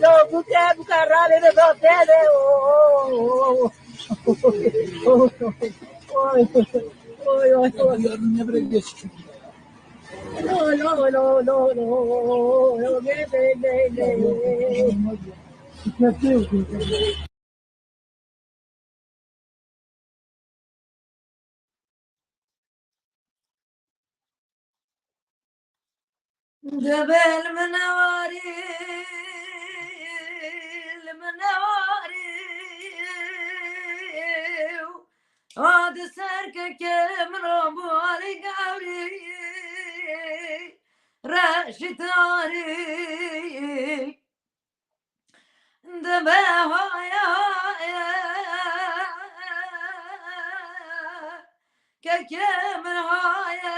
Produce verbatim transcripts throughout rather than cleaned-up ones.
Lo, buke, buke, rale de do, de, de, oh, oh, oh, oh. Oy, oy, oy, oy, oy. Lo, lo, lo, lo, lo, lo, le, le, le, le. Dibê li min newarî, li min newarî, a di ser kekê min rabû alî gewrî, reşî tarî. Dibe haya kekê min haye,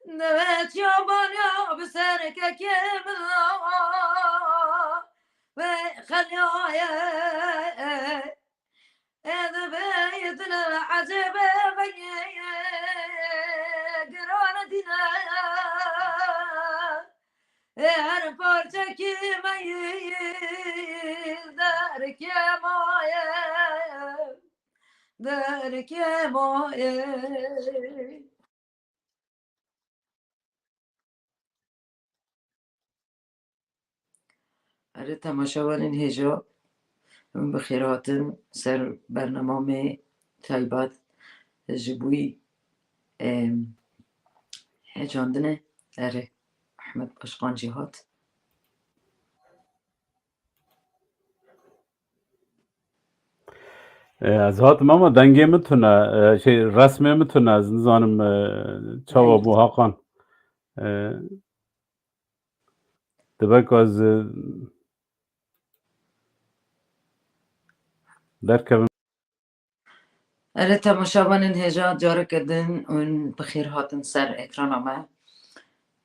dibe çiyabaniya bi ser kekê min ve xelyaye. Ê dibe dile ecêbe vengê giran dîne. Ê her parçekî me yî derkê maye, derkê maye. Erê, temaşevanên hêja, hûn bi xêr hatin ser bernamamê taybet ji bo, em, hêjandinê. Erê, Ehmed Başkan jî hat. E, ez hatim ama dengê min tune, e, şey, resmê min tune, ez nizanim, e, çawa bû Hakan. E, dibe ku ez, e, derkevim. Erê, temaşevanên hêja, careke din hûn bi xêr hatin ser ekrana me.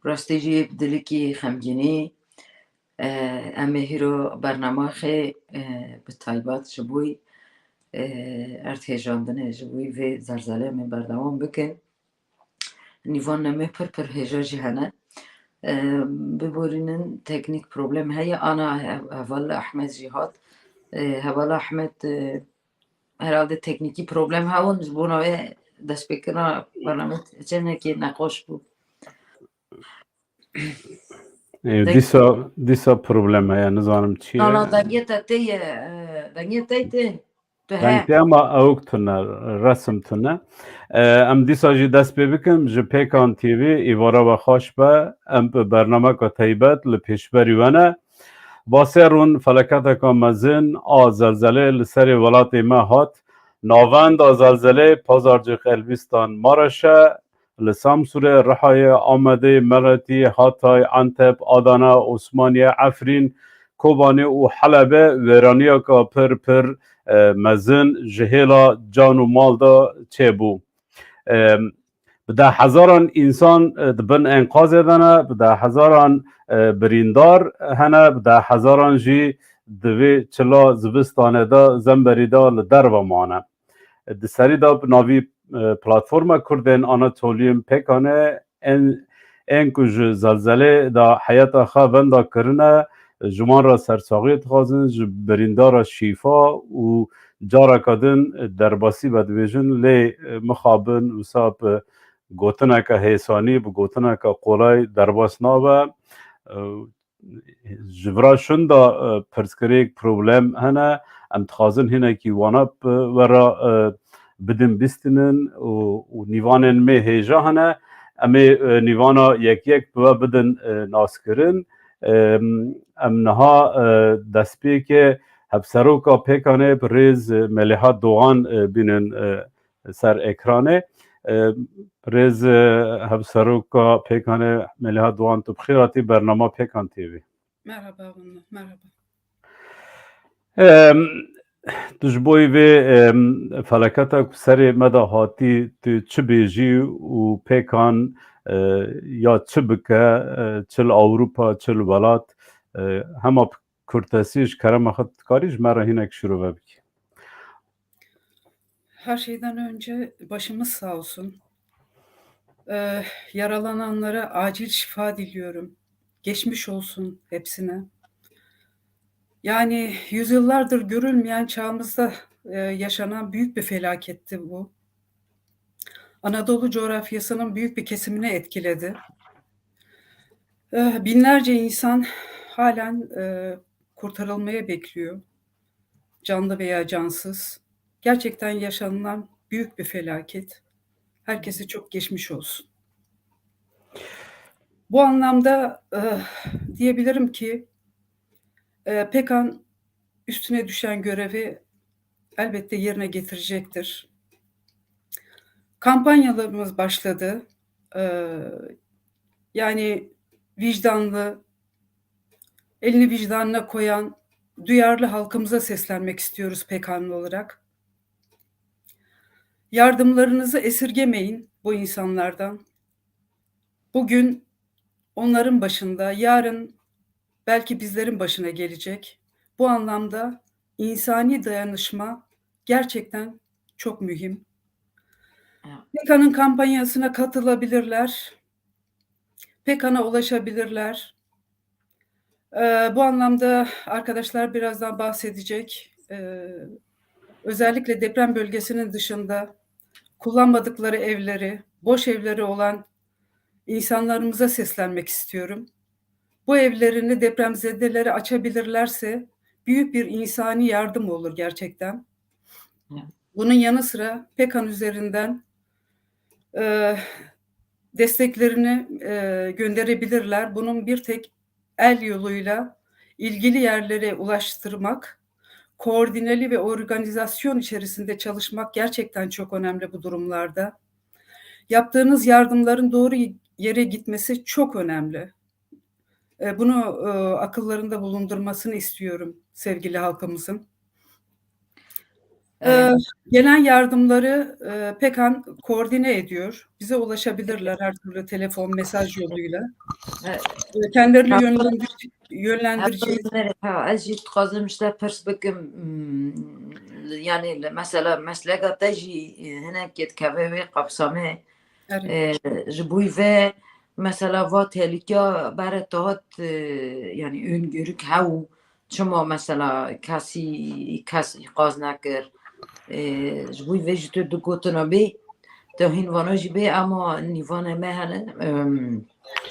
Rastî jî bi dilikî xemgînî, e, em ê hîro bernamaxê, e, bi taybet ji bo, e, erdhêjandinê, ji bo vê zelzelê em ê berdewam bikin. Nîvan nemê pir pir hêja jî hene. E, biborînin teknîk problem heye. Ana he-, heval Ahmet jî hat. E, heval Ahmet, e, herhalde teknîkî problem hebûn, ji bona wê destpêkirina bernamê çenekê nexweş bû. Ê, deng- dîsa, dîsa problem heye, nizanim çi ye. Na, na, dengê te tê ye, e, dengê te tê. Tu he. Dengê ama ewk tune, resim tune. E, em dîsa jî dest pê bikin, ji Pêkan T V, îvara we xweş be, em bi bernameka taybet li pêşberî we ne. Basê rûn felaketeka mezin a zelzelê li serê welatê me hat. Navenda zelzelê Pazarcik, Elbistan, Maraş e, li Samsûrê, Rihayê, Amedê, Meretî, Hatay, Enteb, Adana, Osmaniye, Efrîn, Kobanê û Helebê wêraniyeka pir pir, e, mezin ji hêla can û mal de çêbû. E, bi deh hezaran însan, e, di bin enqazê de ne, bi deh hezaran, e, birîndar hene, bi deh hezaran jî di vê çila zivistanê de, zemberî de li derve mane. Di serî de bi navî, e, Platforma Kurdên Anatoliyên Pêkanê, ên, ên ku ji zelzelê de heyeta xwe venda kirine, ji wan re sersaxiyê dixwazin, ji birîndara şîfa û careke din derbasî vedibêjin, lê, e, mixabin wisa bi gotineke hêsanî, bi gotineke qolay derbas nabe. E, ji vira şûn de, e, pirsgirêk, problem hene. Em dixwazin hinekî wana bi we re, e, bidin bîstinin û, û nîvanên me hêja hene. Em ê, e, nîvana yek yek bi we bidin, e, naskirin. E, em niha, e, destpêkê hevseroka Pêkanê bi rêz, e, Meliha Doğan, e, bînin, e, ser ekranê. E, rêz, e, hevseroka Pêkanê Meliha Doğan, tu bi xêr hatî bernama Pêkan T V. Merhaba, Abdullah, merhaba. Em, tu ji bo vê, em, felaketa ku serê me de hatî, tu çi bêjî û Pêkan, e, ya çi bike, e, çi li Ewropa, çi li welat, e, hema bi kurtesî ji kerema xwe dikarî ji me re hinek şirove bikî. Her şeyden önce başımız sağ olsun. Ee, yaralananlara acil şifa diliyorum. Geçmiş olsun hepsine. Yani yüzyıllardır görülmeyen çağımızda e, yaşanan büyük bir felaketti bu. Anadolu coğrafyasının büyük bir kesimini etkiledi. E, binlerce insan halen e, kurtarılmaya bekliyor. Canlı veya cansız. Gerçekten yaşanılan büyük bir felaket. Herkese çok geçmiş olsun. Bu anlamda e, diyebilirim ki e, Pekan üstüne düşen görevi elbette yerine getirecektir. Kampanyalarımız başladı. E, yani vicdanlı, elini vicdanına koyan duyarlı halkımıza seslenmek istiyoruz Pekanlı olarak. Yardımlarınızı esirgemeyin bu insanlardan. Bugün onların başında, yarın belki bizlerin başına gelecek. Bu anlamda insani dayanışma gerçekten çok mühim. Evet. Pekan'ın kampanyasına katılabilirler. Pekan'a ulaşabilirler. Ee, bu anlamda arkadaşlar birazdan bahsedecek. Ee, özellikle deprem bölgesinin dışında kullanmadıkları evleri, boş evleri olan insanlarımıza seslenmek istiyorum. Bu evlerini depremzedelere açabilirlerse büyük bir insani yardım olur gerçekten. Evet. Bunun yanı sıra Pekan üzerinden e, desteklerini e, gönderebilirler. Bunun bir tek el yoluyla ilgili yerlere ulaştırmak, koordineli ve organizasyon içerisinde çalışmak gerçekten çok önemli bu durumlarda. Yaptığınız yardımların doğru yere gitmesi çok önemli. E, bunu e, akıllarında bulundurmasını istiyorum sevgili halkımızın. E, Evet. Gelen yardımları e, Pekan koordine ediyor. Bize ulaşabilirler her türlü telefon, mesaj yoluyla. Evet. E, Kendilerini Ha. yönlendir- yönlendireceğiz. Ha, ez jî dixwazim ji te pirs bikim, hmm, yani li mesela mesleka te jî, e, hinekê dikeve wê qapsamê. Evet. E, ji bo vê mesela va tehlîkeya bere te hat, e, yani öngörük hew, çima mesela kesî kes îqaz nekir? E, ji bo vê jî tu du gotina bê, te hîn vana jî bê, ama nîvanê me hene. Em,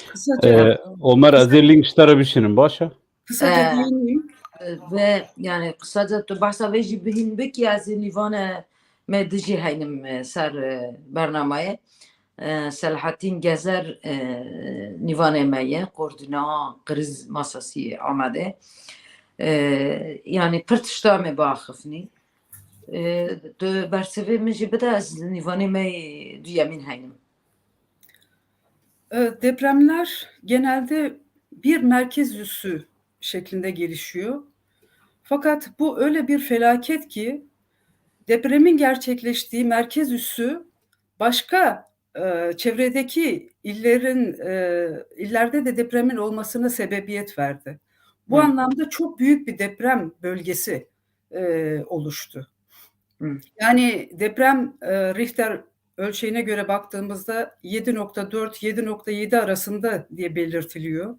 Kısaca, Ee, Omer, ez ê link ji te re bişînim, baş e? Kısaca Ee, değineyim. Ve yani kısaca tu behsa vê jî bihîn bikî, ez ê nîvanê me dijî heynim, e, ser, e, bernameyê. E, Selahattin Gezer, e, nîvanê me ye, koordîna kriz masasî Amedê. E, yani pir tişta me biaxifnî. E, tu bersivê min jî bide, ez nîvanê me yê duyemîn heynim. E, depremler genelde bir merkez üssü şeklinde gelişiyor. Fakat bu öyle bir felaket ki depremin gerçekleştiği merkez üssü başka e, çevredeki illerin e, illerde de depremin olmasına sebebiyet verdi. Bu Hı. anlamda çok büyük bir deprem bölgesi e, oluştu. Hı. Yani deprem e, Richter ölçeğine göre baktığımızda yedi nokta dört, yedi nokta yedi arasında diye belirtiliyor.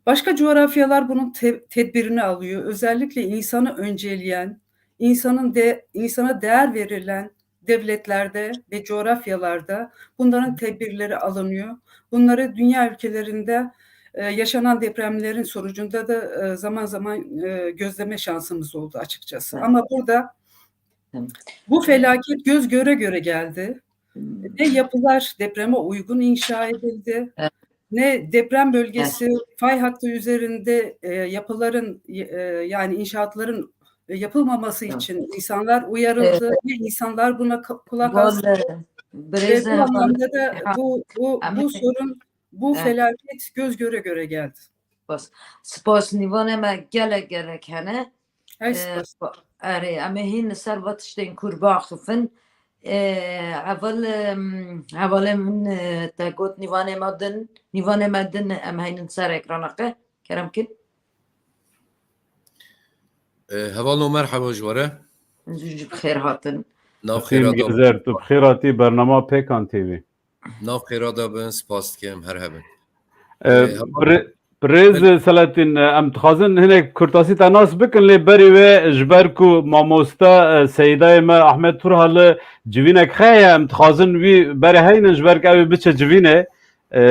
Başka coğrafyalar bunun te- tedbirini alıyor. Özellikle insanı önceleyen, insanın de insana değer verilen devletlerde ve coğrafyalarda bunların tedbirleri alınıyor. Bunları dünya ülkelerinde e, yaşanan depremlerin sonucunda da e, zaman zaman e, gözleme şansımız oldu açıkçası. Evet. Ama burada Hı. bu felaket göz göre göre geldi. Hı. Ne yapılar depreme uygun inşa edildi, Evet. ne deprem bölgesi Evet. fay hattı üzerinde e, yapıların e, yani inşaatların e, yapılmaması Evet. için insanlar uyarıldı Evet. ve insanlar buna ka- kulak astı. Vallahi, Ve bu birêze anlamda da Ha, bu bu Ama bu sorun, bu Evet. felaket göz göre göre geldi. Spas. Spas, nîvanê me gelek gelek hene. Hey, Ee, spas. Erê, em ê hîn li ser va tiştên kûr biaxifin. Ee, heval, em, hevalê min, e, te got nîvanê me din, nîvanê me din em heynin ser ekrana xwe. Kerem kin. Ee, hevalno, merheba ji we re. Zû jî bi xêr hatin. Nav Xîm xêra da Gezer, tu bi xêr hatî bernama Pêkan T V. Nav xêra da bin, spas dikim, her hebin. Ee, Ee, heval- bire-, Birêz Selahattin, em dixwazin hinek kurtasî te nas bikin, lê berî wê ji ber ku mamoste, e, Seyîdayê me Ahmet Turhali civînek xeye, em dixwazin wî berê heynin ji ber ku ew ê biçe civînê. E,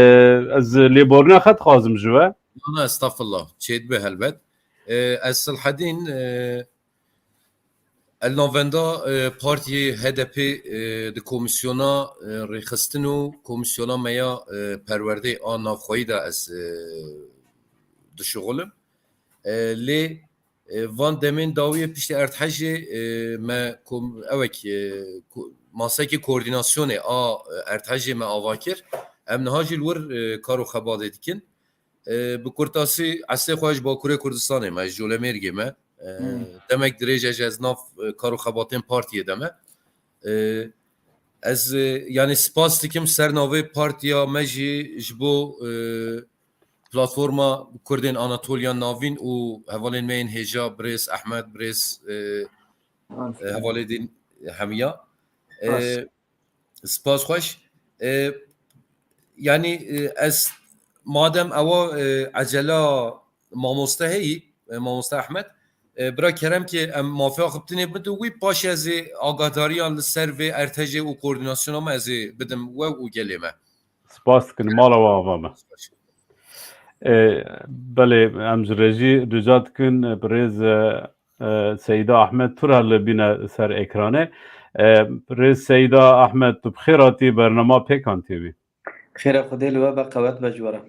ez lêborîna xwe dixwazim ji we. Na, na, estexfirullah. Çêdibe helbet. E, ez Silhedîn, e, Li navenda, e, partiyê H D P, e, di komîsyona, e, rêxistin û komîsyona me ya, e, perwerdê a navxweyî de ez, e, dişuxilim. E, lê, e, van demên dawiyê piştî erdhejê, e, me kom-, ewek, e, ko-, masekê koordînasyonê a, e, erdhejê me ava kir. Em niha jî li wir, e, kar û xebatê dikin. E, bi kurtasî, eslê xwe ji Bakurê Kurdistanê me, ji Colemêrgê me. E, Hmm. Demek dirêj e ji ez nav, e, kar û xebatên partiyê de me. E, ez, e, yanî spas dikim ser navê partiya me jî ji bo, e, platforma Kurdên Anatoliya Navîn û hevalên me yên hêja birêz Ehmed, birêz, e, e, hevalê din hemiya. E, Spas. Spas xweş. E, yanî, e, ez madem ewa, e, ecela mamoste heyî, e, mamoste Ehmed, e, bira kerem ki em mafiya xwe bi tinê bidin wî, paşê ez ê agahdariyan li ser vê ertejê û koordînasyona me ez ê bidim we û gelê me. Spas dikin, mala we ava me. E, belê, em ji rejî rica dikin, e, birêz, e, e, Seyda Ahmed Turhali bîne ser ekranê. E, birêz Seyda Ahmed, tu bi xêr hatî bernama Pêkan T V. Xêra Xwedê li we be, qewet be ji we re.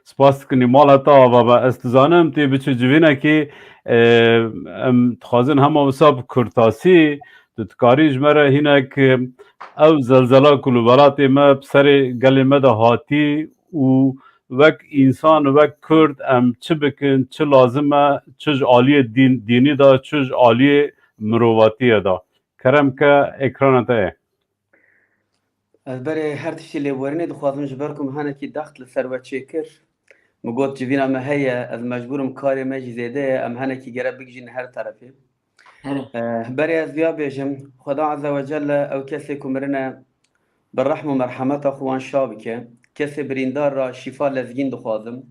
Spas dikin, mala te ava be. Ez dizanim tu yê biçî civînekî, e, em dixwazin hema wisa bi kurtasî, tu dikarî ji me re hinek, e, ew zelzela ku li welatê me bi serê gelê me de hatî û wek însan, wek Kurd em çi bikin, çi lazim e, çi ji aliyê dîn, dînî de, çi ji aliyê mirovatiyê de. Kerem ke, ekrana te ye. Ez berê her tiştî lêborînê dixwazim, ji ber ku min henekî dext li ser we çêkir. Min got, civîna me heye, ez mecbûr im, karê me jî zêde ye, em henekî gere bigihîjin her terefê. Here. Eh, berê ez viya bêjim, Xweda Azze ve Celle ew kesê ku mirine bi rehm û merhemeta xwe wan şa bike. Kesê birîndar ra şîfa lezgîn dixwazim.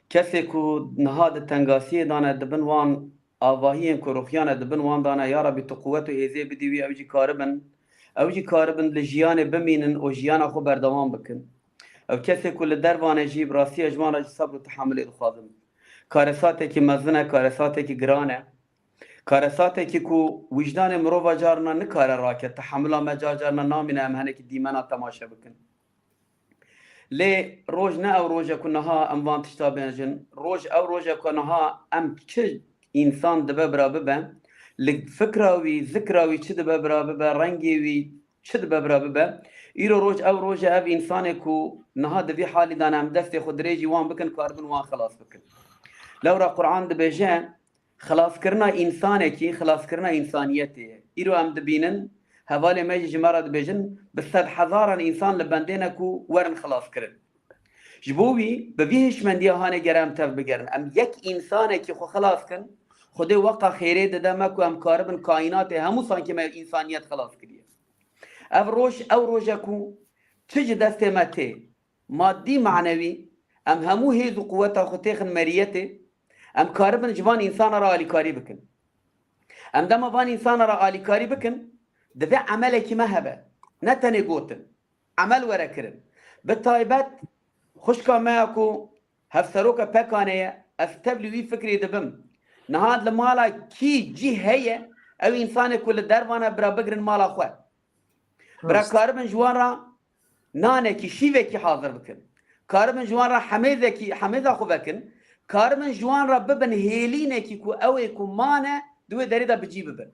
Kesê ku niha di tengasiyê dane, di bin wan avahiyên ku ruxiyane di bin wan dane, ya Rabî tu quwet û hêzê bidî wî, ew jî karibin, ew jî karibin li jiyanê bimînin û jiyana xwe berdewam bikin. Ew kesê ku li dervane jî bi rastî ez ji wan re jî sebr û tehamulê dixwazim. Karesatekî mezin e, karesatekî giran e. Karesatekî ku wijdanê mirova carna nikare rake, tehemula me car carna namîne em henekî dîmena temaşe bikin. Lê roj ne ew roj e ku niha em van tişta bêjin. Roj ew roj e ku niha em çi însan dibe bira bibe, li fikra wî, zikra wî çi dibe bira bibe, rengê wî çi dibe bira bibe, îro roj ew roj e, ev însanê ku niha di vî halî de ne, em destê xwe dirêjî wan bikin, karibin wan xilas bikin. Lewra Quran dibêje, Xilaskirina însanekî, xilaskirina însaniyetê ye. Îro em dibînin, hevalê me jî ji me re dibêjin, bi sedhezaran însan li bendê ne ku werin xilaskirin. Ji bo wî, bi vî hişmendiya hanê gere em tev bigerin. Em yek însanekî xwe xilas kin, Xwedê weqa xêrê dide me ku em karibin kaînatê hemû sankê me însaniyet xilas kiriye. Ev roj, ew roj e ku çi ji destê me tê, madî, manewî, em hemû hêz û quweta xwe têxin meriyetê, em karibin ji van însana re alîkarî bikin. Em dema van însana re alîkarî bikin, divê emelekî me hebe. Ne tenê gotin, emel were kirin. Bi taybet xwişka me ya ku hevseroka P K K'ê ye, ez tevlî wî fikrê dibim. Niha li mala kî cî heye, ew însanê ku li dervan e, bira bigrin mala xwe. Bira Rast. karibin ji wan re nanekî, şîvekî hazir bikin. Karibin ji wan re hemêzekî, hemêza xwe vekin. Karibin ji wan re bibin hêlînekî ku ew ê ku mane di wê derê de bi cî bibin.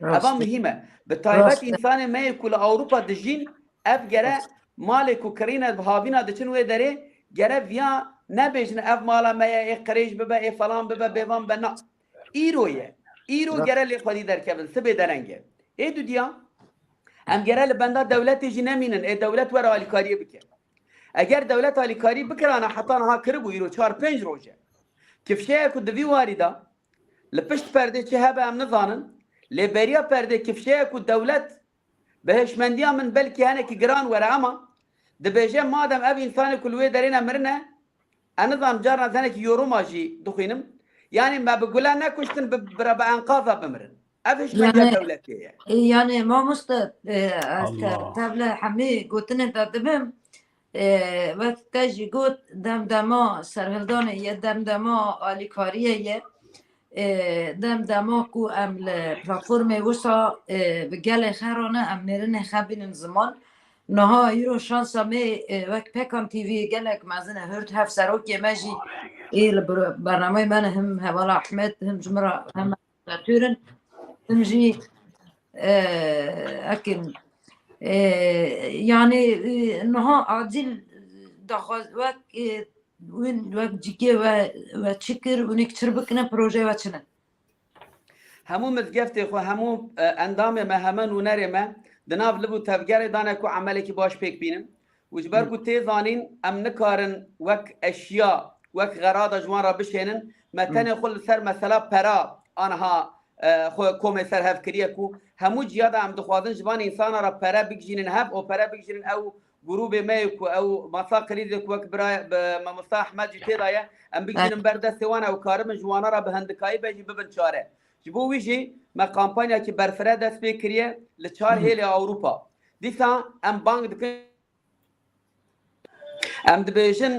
Rast. Eva muhîm e. Bi taybet Rast. însanê me yê ku li Ewropa dijîn, ev gere Rast. malê ku kirîne bi havîna diçin wê derê, gere viya nebêjin ev mala me ye, ê qirêj bibe, ê falan bibe, bêvan be. Na. Îro ye. Îro Rast. gere lê xwedî derkevin. Sibê dereng e. Ê dudiya, em gere li benda dewletê jî nemînin, ê dewlet were alîkariyê bike. Eger dewlet alîkarî bikirana, heta niha kiribû, îro çar pênc roj e. Kifşeya ku di vî warî de li pişt perdê çi hebe em nizanin, lê beriya perdê kifşeya ku dewlet bi hişmendiya min belkî henekî giran were, ema dibêje, madem ev însanê ku li wê derê ne mirine, Ez nizanim, carna tenekî yoruma jî dixwînim. Yanî me bi gule nekuştin, bi, bira bi enqaza bimirin. Ev hişmetiya dewletê ye. E, yanî mamoste, e, ez te-, tevle hemî gotinên te dibim. E, wek te jî got, dem dema serhildanê ye, dem dema alîkariyê ye. E, dem dema ku em li platformê wisa, e, bi gelê xwe re ne, em nêrînê xwe bînin ziman. Niha îro şansa me, e, wek Pêkan T V gelek mezin e, hurt hevserokê me jî ê li bir-, bernameyê me ne, him Heval Ahmed, him ji min re, him moderatör in, him jî, e, ekin, e, yanî, e, niha acil daxwaz wek, e, win wek cikê we, we çi kir, win êk çir bikine, projeyê we çi ne? Hemû mizgeftê xwe, hemû, e, endamê me, heme nûnerê me di nav liv û tevgerê dane ku emelekî baş pêk bînin. Û ji ber ku tê zanîn, em nikarin wek eşya, wek xerada ji wan re bişênin. Me tenê xwe li ser mesela pera aniha, e, xwe komê ser hev kiriye ku hemû ciya de em dixwazin ji van însana re pere bigijînin hev, û pere bigijînin ew grûbê me yê ku ew masa krîzê ku wek bira, bi mamosta Ehmed jî tê de ye, em bigihînin ber destê wan, ew karibin ji wana re bi hindikayî be jî bibin çare. Ji bo wî jî me kampanyakî berfireh dest pê kiriye li çar hêlê Ewropa. Dîsa em bang dikin, em dibêjin,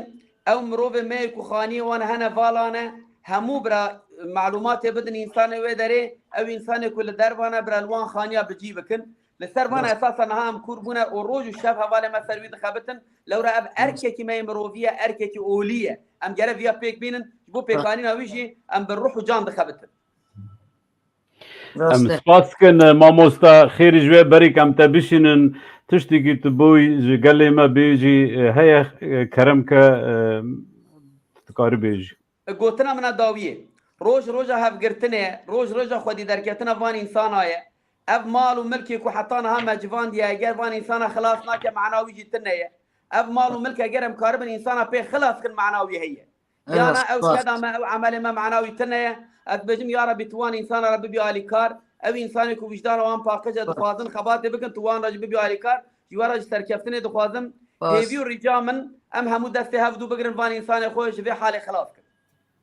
ew mirovê me yê ku xaniyê wan hene vala ne, hemû bira malûmatê bidin însanê wê derê, ew însanê ku li derva ne, bira li wan xaniya bi cî bikin. Li ser van esasa niha em kûr bûne û roj û şev hevalê me ser wî dixebitin. Lewra ev erkekî me yê mirovî ye, erkekî olî ye. Em gere viya pêk bînin, ji bo pêkanîna wî jî em bi ruh û can dixebitin. Em spas dikin, e, mamosta, xêrî ji wê berî em te bişînin, tiştekî tu bûyî ji gelê me bêjî, e, heye, e, kerem ke, e, tu karî bêjî. Gotina min a dawiyê, roj roja hevgirtinê ye, roj roja xwedî derketina van însana ye. Ev mal û milkê ku heta niha me civandiye, eger van însana xilas nake, mana wî jî tune ye. Ev mal û milk eger em karibin însana pê xilas kin, mana wî heye. Yana ew keda me, ew emelê me mana wî tune ye. Ez dibêjim, ya Rebî, tu wan însana re bibî alîkar. Ew însanê ku wijdana wan paqij e, dixwazin xebatê bikin, tu wan re jî bibî alîkar. Ji we re jî serkeftinê dixwazim. Hêvî û rica min, em hemû destê hev dû bigirin, van însanê xwe ji vê halê xilas kin.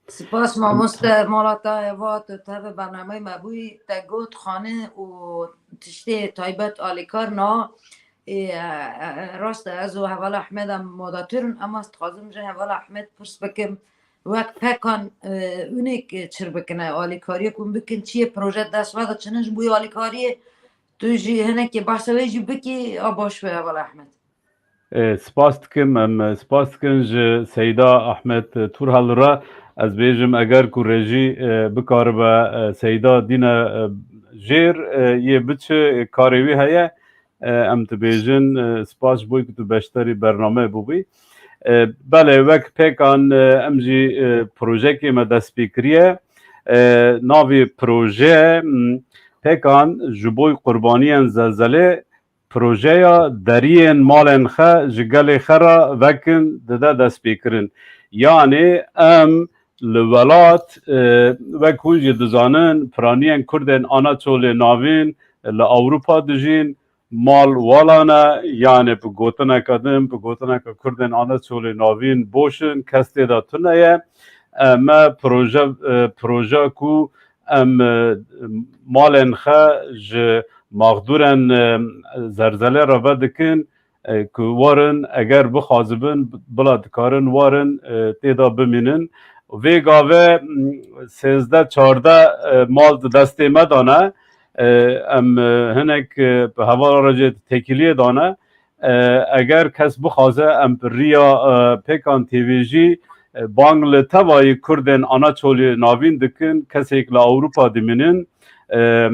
Spas mamoste, mala te ava tu tevî bernameyê me bûyî, te got xane û tiştê taybet alîkar na, ê, e, e, rast e, ez û Heval Ahmed em moderatör in, ema ez dixwazim ji Heval Ahmed pirs bikim, wek Pêkan, e, win êk çir bikine, alîkariyê ku hûn bikin, çi yê proje dest ve de çi ne ji bo alîkariyê, tu jî hinekê behsa wê jî bikî, a baş be Heval Ahmed. E, spas dikim, em, e, spas dikin ji Seyda Ahmed, e, Turhal re. Ez bêjim, eger ku rejî, e, bikaribe, e, Seyda dîne, e, jêr, e, yê biçi, e, karê wî heye, e, em dibêjin, e, spas ji bo ku tu beşdarî bernameyê bûbî. E, belê, wek Pêkan, e, em jî, e, projekê me dest pê kiriye. E, navê proje, m, Pêkan ji bo qurbaniyên zelzelê, projeya deriyên malên xwe ji gelê xwe re vekin dide destpêkirin. Yanê em li welat, e, wek hûn jî dizanin, piraniyên Kurdên Anaçolê Navîn li Ewropa dijîn, mal wala ne, yanê bi gotineke din, bi gotineke Kurdên Anaçolê Navîn boş in, kes tê de tune ye. E, me proje, e, proje ku em, e, malên xwe ji maxdûrên, e, zelzelê re vedikin, e, ku werin, eger bixwazibin, bila dikarin werin, e, tê de bimînin. Vê gavê, m, sêzdeh çardeh, e, mal di destê me de ne. E, em, e, hinek, e, bi hevala re jî têkiliyê de ne. E, eger kes bixwaze, em bi riya, e, Pêkan T V jî, e, bang li tevayî Kurdên Anaçolê Navîn dikin, kesêk li Ewropa dimînin, e,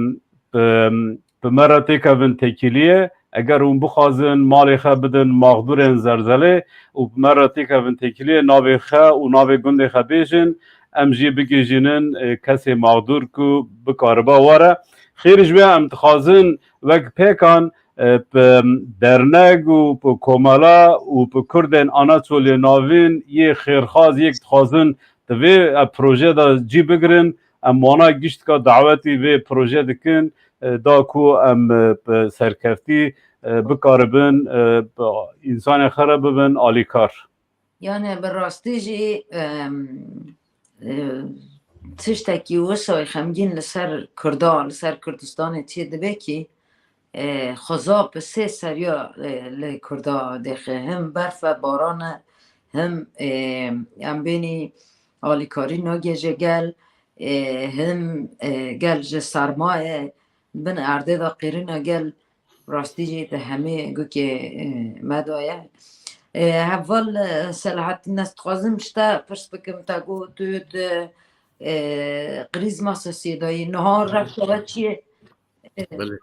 bi, bi me re têkevin têkiliyê. Eger hûn bixwazin malê xwe bidin maxdûrên zelzelê û bi me re têkevin têkiliyê, navê xwe û navê gundê xwe bêjin, em jî bigihîjînin, e, kesê maxdûr ku bikaribe were. Xêr ji wê em dixwazin wek Pêkan, e, bi dernek û bi komela û bi Kurdên Anaçolê Navîn yê xêrxwaz yek dixwazin di vê, e, proje de cî bigirin. Em wana giştka dawetî vê proje dikin, e, da ku em, e, bi serkeftî, e, bikaribin, e, bi însanê xwe re bibin alîkar. Yani bi rastî jî, em, e, tiştekî wisa xemgîn li ser Kurda, li ser Kurdistanê çê dibe kî, e, xweza bi sê seriya, e, li Kurda dixe. Him berf e, baran e, him, e, em bênî alîkarî nagêje gel, e, him, e, gel ji sermaye bin erdê de qêrîna gel. Rastî jî te hemî gukê, e, me daye. E, heval, e, Selahattin, ez dixwazim ji te pirs bikim, te got tu di, e, krîz masasê de yî. Niha rewşa we çi ye? E, Belê.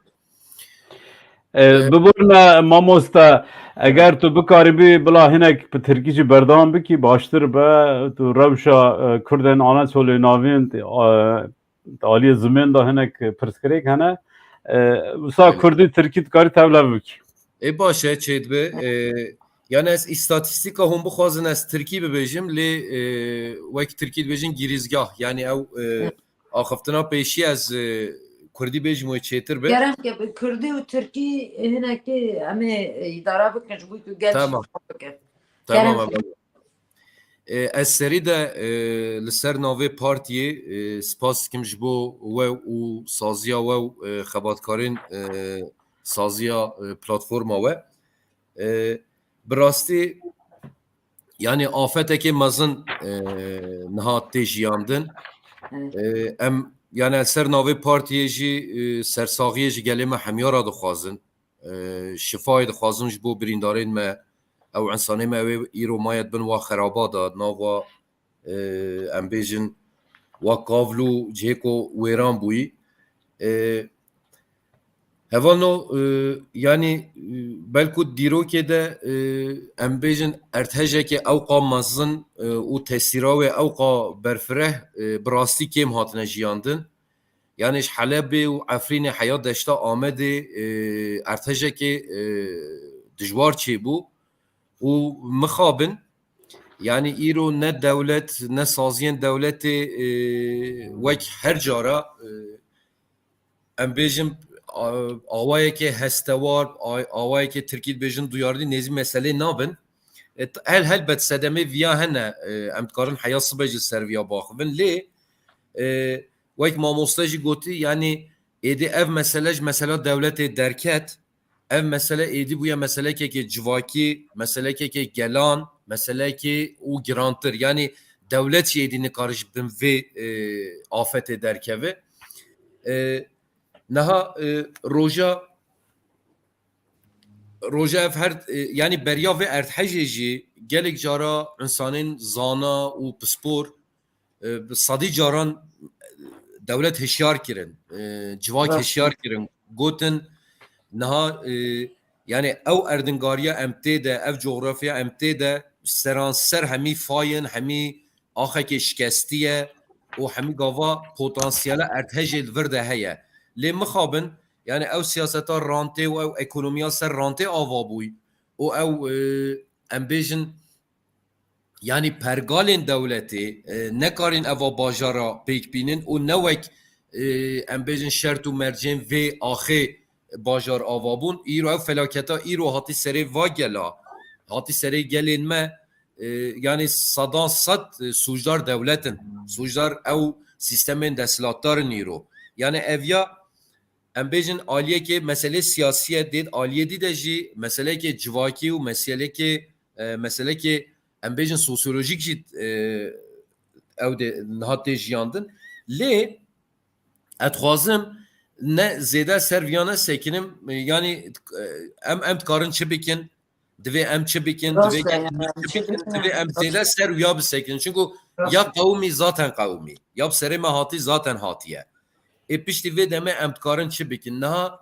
E, biborne mamoste, eger tu bikaribî bila hinek bi tirkî jî berdewam bikî, baştir be. Tu rewşa, e, Kurdên Anatolê Navîn, e, Di aliyê zimên de hinek pirsgirêk hene. E, wisa Belê. Kurdî, tirkî dikarî tevle bikî. Ê baş e, çêdibe. E, yani ez îstatîstîka hûn bixwazin ez tirkî bibêjim, lê, e, wek tirkî dibêjin girîzgah. Yani ew, e, Hı. axiftina pêşî ez, e, kurdî bêjim wê çêtir be. Gerek e bi kurdî û tirkî hinekî em ê îdare bikin ji bo ku gel Tamam. şifa bike. Tamam, Gerek e. Tamam. E, ez serî de, e, li ser navê partiyê, e, spas dikim ji bo we û saziya we û, e, xebatkarên, e, saziya, e, platforma we. E, bi rastî, yani afetekê mezin, e, niha tê jiyandin. Evet. E, em, yani li ser navê partiyê jî, e, sersaxiyê ji gelê me hemya re dixwazin. E, şifayê dixwazin ji bo birîndarên me, ew însanê me, ew ê îro maye di bin wa xeraba de, di nav wa, e, em bêjin, wa kavl û cihê ku wêran bûyî. E, hevalno, e, yanî, e, belku dîrokê de, e, em bêjin, erdhejeke ewqa mezin, e, û tesîra wê ewqa berfireh, e, bi rastî kêm hatine jiyandin. Yani ji Helebê û Efrînê heya deşta Amedê, e, erdhejekê, e, dijwar çêbû û mixabin, yani îro ne dewlet, ne saziyên dewletê, e, wek her cara, e, em bêjin, a-, awayeke hestewar, a-, awayeke tirkî dibêjin duyarlî nêzî meselê nabin. E, t-, hel-, helbet sedemê viya hene, e, em dikarin heya sibe jî ser viya baxivin. Lê, e, wek mamoste jî gotî, yanî êdî ev mesele ji mesela dewletê derket, ev mesele êdî bûye meselekeke civakî, meselekeke gelan, meselekê û girantir. Yanî dewlet jî êdî nikare ji bin vê, e, afetê derkeve. E, niha, e, roja, roja ev her, e, yanî beriya vê erdhejê jî gelek cara însanên zana û pispor, e, bi sedî caran dewlet hişyar kirin, e, civak Rast. hişyar kirin. Gotin, niha, e, yani ew erdingariya em tê de, ev cografya em tê de, seranser hemî fayên, hemî axekê şikestî ye û hemî gava potansiyela erdhejê li vir de heye. Lê mixabin, yani ew siyaseta rantê û ew ekonomiya ser rantê ava bûy û ew, e, em bêjin, yanî pergalên dewletê, e, nekarîn eva bajara pêk bînin û ne wek, e, em bêjin şert û mercên vê axê bajar ava bûn. Îro ev felaketa îro hatî serê va gela, hatî serê gelên me, e, yanî sedan sed, e, sûcdar dewlet in. Sûcdar ew sîstemên desthilatdar in îro. Yanî ev ya em bêjin aliyekê meselê siyasî ye, dê di aliyê dî de jî meselekê civakî û meselekê, e, meselekê em bêjin sosyolojîk jî, e, ew dê niha tê jiyandin. Lê ez dixwazim ne zêde ser viya nesekinim, e, yanî, e, em, em dikarin çi bikin, divê em çi bikin, Rast divê e, em yani, çi bikin, çi bikin, divê em rast. zêde ser wiya bisekinin. Çünkü Rast. ya qewimî zaten qewimî, ya bi serê me hatî zaten hatiye. Ê piştî vê demê em dikarin çi bikin? Niha,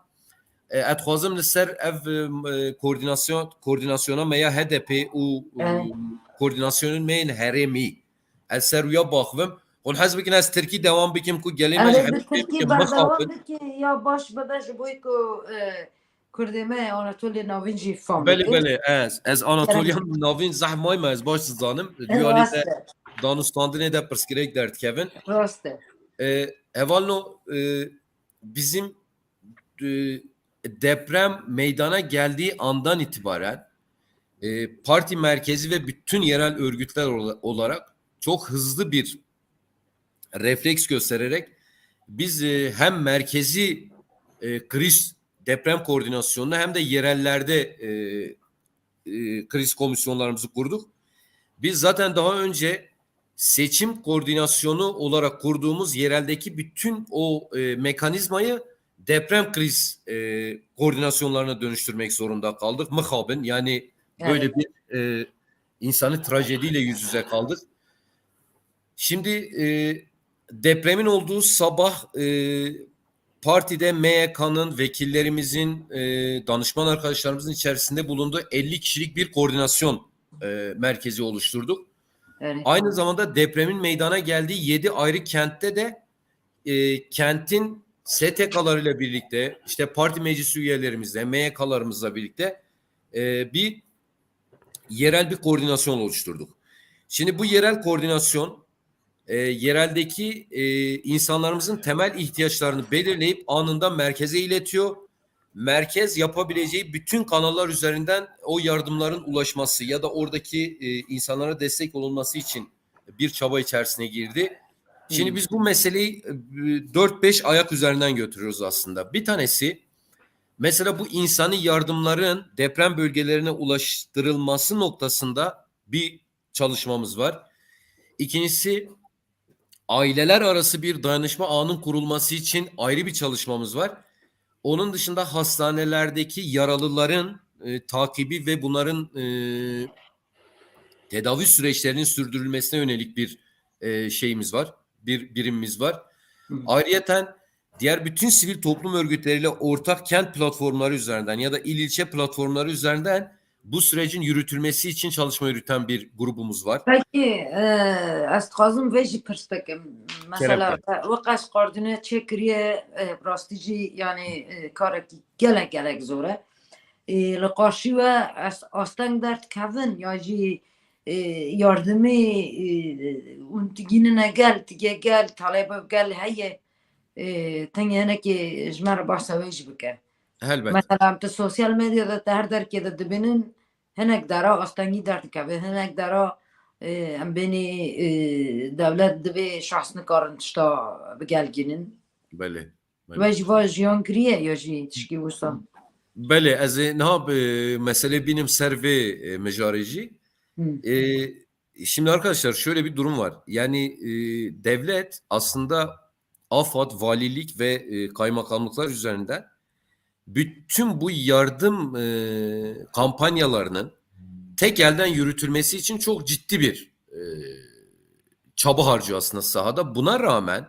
e, ez dixwazim li ser ev, e, koordinasyon, koordinasyona me ya H D P û, û Evet. koordinasyonên me yên herêmî. Ez ser wiya baxivim. Hûn hez bikin ez tirkî dewam bikim ku gelê me ji Erê, hemî bi tirkî bikim, berdewam mixabin. bikî ya baş bibe ji bo ku, e, Kurdê me Anatoliya Navîn jî fam Belê, bikin. belê, ez, ez Anatoliya Kerem. Navîn zehf mayme, ez baş dizanim. Duyalî Rast de e. danûstandinê de pirsgirêk derdikevin. Rast e. E, hevalno, e, bizim, e, deprem meydana geldiği andan itibaren e, parti merkezi ve bütün yerel örgütler ola-, olarak çok hızlı bir refleks göstererek biz, e, hem merkezi, e, kriz deprem koordinasyonunu hem de yerellerde, e, e, kriz komisyonlarımızı kurduk. Biz zaten daha önce seçim koordinasyonu olarak kurduğumuz yereldeki bütün o, e, mekanizmayı deprem kriz, e, koordinasyonlarına dönüştürmek zorunda kaldık. Mixabin, yani böyle Evet. bir, e, insani trajediyle yüz yüze kaldık. Şimdi, e, depremin olduğu sabah, e, partide M Y K'nın, vekillerimizin, e, danışman arkadaşlarımızın içerisinde bulunduğu elli kişilik bir koordinasyon, e, merkezi oluşturduk. Evet. Aynı zamanda depremin meydana geldiği yedi ayrı kentte de, e, kentin S T K'larıyla birlikte, işte parti meclisi üyelerimizle, M Y K'larımızla birlikte, e, bir yerel bir koordinasyon oluşturduk. Şimdi bu yerel koordinasyon, e, yereldeki, e, insanlarımızın temel ihtiyaçlarını belirleyip anında merkeze iletiyor. Merkez yapabileceği bütün kanallar üzerinden o yardımların ulaşması ya da oradaki, e, insanlara destek olunması için bir çaba içerisine girdi. Şimdi Hmm. biz bu meseleyi, e, dört beş ayak üzerinden götürüyoruz aslında. Bir tanesi, mesela bu insani yardımların deprem bölgelerine ulaştırılması noktasında bir çalışmamız var. İkincisi, aileler arası bir dayanışma ağının kurulması için ayrı bir çalışmamız var. Onun dışında hastanelerdeki yaralıların, e, takibi ve bunların, e, tedavi süreçlerinin sürdürülmesine yönelik bir, e, şeyimiz var, bir birimimiz var. Hı hı. Ayrıyeten diğer bütün sivil toplum örgütleriyle ortak kent platformları üzerinden ya da il ilçe platformları üzerinden bu sürecin yürütülmesi için çalışma yürüten bir grubumuz var. Peki, e, ez dixwazim vê jî pirs bikim. Mesela, Kerem. e, wek ez koordîne çêkiriye, e, rastî jî, yani, e, karekî gelek, gelek zor e. E, li qarşî we ez asteng derdikevin ya jî, e, yardimî, e, hûn digînine gel, tige gel, talebe gel heye, e, tengê hinekê ji me re behsa wê jî bike. Helbet. Mesela, em tu sosyal medyada te her derkê de dibînin, hinek dera astengî derdikeve, hinek dera, e, em bênî, e, dewlet divê şahs nikarin tişta bigelgînin. Belê, belê. We jî va jiyan kiriye ya jî tişkî wisa? Belê, ez ê niha bi meselê bînim ser vê, e, mijarê jî. Hı. E, şimdi arkadaşlar şöyle bir durum var. Yani, e, devlet aslında AFAD, valilik ve, e, kaymakamlıklar üzerinden bütün bu yardım, e, kampanyalarının tek elden yürütülmesi için çok ciddi bir, e, çaba harcıyor aslında sahada. Buna rağmen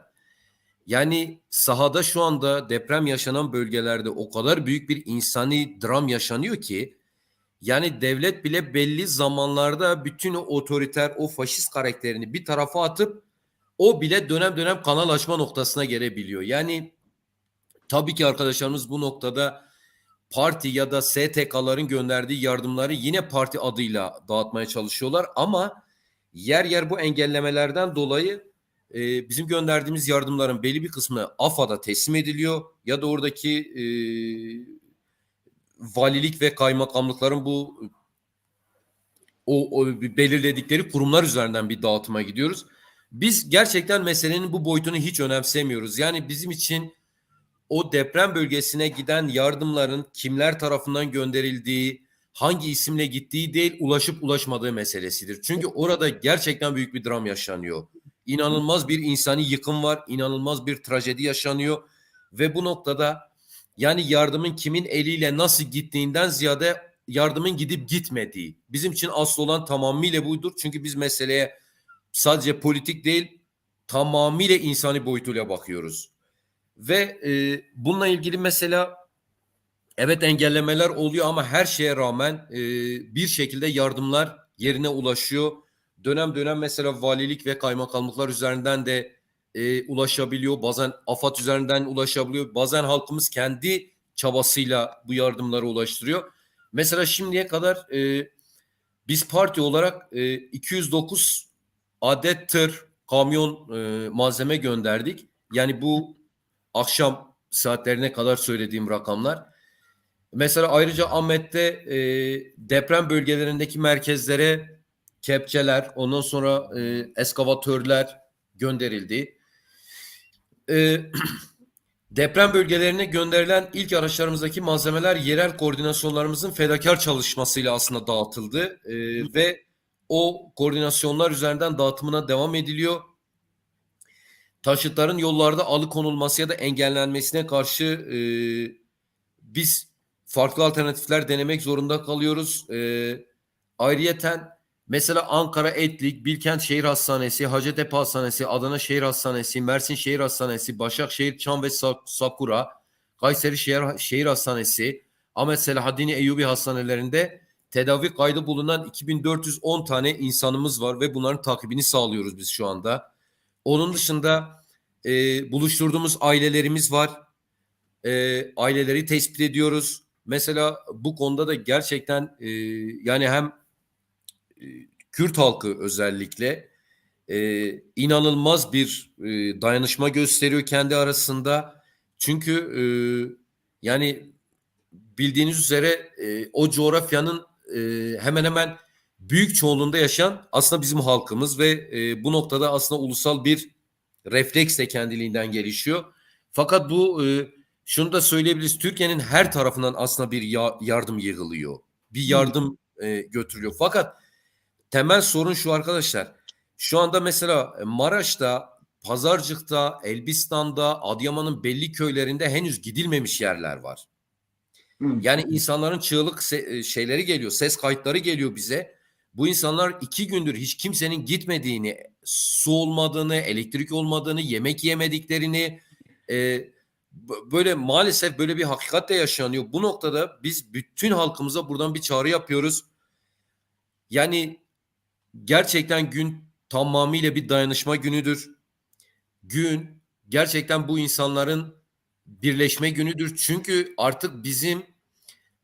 yani sahada şu anda deprem yaşanan bölgelerde o kadar büyük bir insani dram yaşanıyor ki yani devlet bile belli zamanlarda bütün o otoriter, o faşist karakterini bir tarafa atıp o bile dönem dönem kanal açma noktasına gelebiliyor. Yani tabii ki arkadaşlarımız bu noktada parti ya da S T K'ların gönderdiği yardımları yine parti adıyla dağıtmaya çalışıyorlar ama yer yer bu engellemelerden dolayı, e, bizim gönderdiğimiz yardımların belli bir kısmı AFAD'a teslim ediliyor ya da oradaki, e, valilik ve kaymakamlıkların bu o, o belirledikleri kurumlar üzerinden bir dağıtıma gidiyoruz. Biz gerçekten meselenin bu boyutunu hiç önemsemiyoruz. Yani bizim için o deprem bölgesine giden yardımların kimler tarafından gönderildiği, hangi isimle gittiği değil, ulaşıp ulaşmadığı meselesidir. Çünkü orada gerçekten büyük bir dram yaşanıyor. İnanılmaz bir insani yıkım var, inanılmaz bir trajedi yaşanıyor ve bu noktada yani yardımın kimin eliyle nasıl gittiğinden ziyade yardımın gidip gitmediği. Bizim için asıl olan tamamıyla budur. Çünkü biz meseleye sadece politik değil, tamamıyla insani boyutuyla bakıyoruz. Ve, e, bununla ilgili mesela evet engellemeler oluyor ama her şeye rağmen, e, bir şekilde yardımlar yerine ulaşıyor. Dönem dönem mesela valilik ve kaymakamlıklar üzerinden de, e, ulaşabiliyor. Bazen AFAD üzerinden ulaşabiliyor. Bazen halkımız kendi çabasıyla bu yardımları ulaştırıyor. Mesela şimdiye kadar, e, biz parti olarak, e, iki yüz dokuz adet tır, kamyon, e, malzeme gönderdik. Yani bu akşam saatlerine kadar söylediğim rakamlar. Mesela ayrıca Ahmet'te e, deprem bölgelerindeki merkezlere kepçeler, ondan sonra e, eskavatörler gönderildi. E, deprem bölgelerine gönderilen ilk araçlarımızdaki malzemeler yerel koordinasyonlarımızın fedakar çalışmasıyla aslında dağıtıldı e, ve o koordinasyonlar üzerinden dağıtımına devam ediliyor. Taşıtların yollarda alıkonulması ya da engellenmesine karşı e, biz farklı alternatifler denemek zorunda kalıyoruz. E, ayrıyeten mesela Ankara Etlik, Bilkent Şehir Hastanesi, Hacettepe Hastanesi, Adana Şehir Hastanesi, Mersin Şehir Hastanesi, Başakşehir Çam ve Sa- Sakura, Kayseri Şehir, Şehir Hastanesi, Ahmet Selahaddin Eyyubi Hastanelerinde tedavi kaydı bulunan iki bin dört yüz on tane insanımız var ve bunların takibini sağlıyoruz biz şu anda. Onun dışında e, buluşturduğumuz ailelerimiz var. E, aileleri tespit ediyoruz. Mesela bu konuda da gerçekten e, yani hem e, Kürt halkı özellikle e, inanılmaz bir e, dayanışma gösteriyor kendi arasında. Çünkü e, yani bildiğiniz üzere e, o coğrafyanın e, hemen hemen büyük çoğunluğunda yaşayan aslında bizim halkımız ve e, bu noktada aslında ulusal bir refleks de kendiliğinden gelişiyor. Fakat bu e, şunu da söyleyebiliriz. Türkiye'nin her tarafından aslında bir ya- yardım yığılıyor. Bir yardım e, götürülüyor. Fakat temel sorun şu arkadaşlar. Şu anda mesela Maraş'ta, Pazarcık'ta, Elbistan'da, Adıyaman'ın belli köylerinde henüz gidilmemiş yerler var. Yani insanların çığlık se- e, şeyleri geliyor, ses kayıtları geliyor bize. Bu insanlar iki gündür hiç kimsenin gitmediğini, su olmadığını, elektrik olmadığını, yemek yemediklerini, e, b- böyle maalesef böyle bir hakikat de yaşanıyor. Bu noktada biz bütün halkımıza buradan bir çağrı yapıyoruz. Yani gerçekten gün tamamıyla bir dayanışma günüdür. Gün gerçekten bu insanların birleşme günüdür. Çünkü artık bizim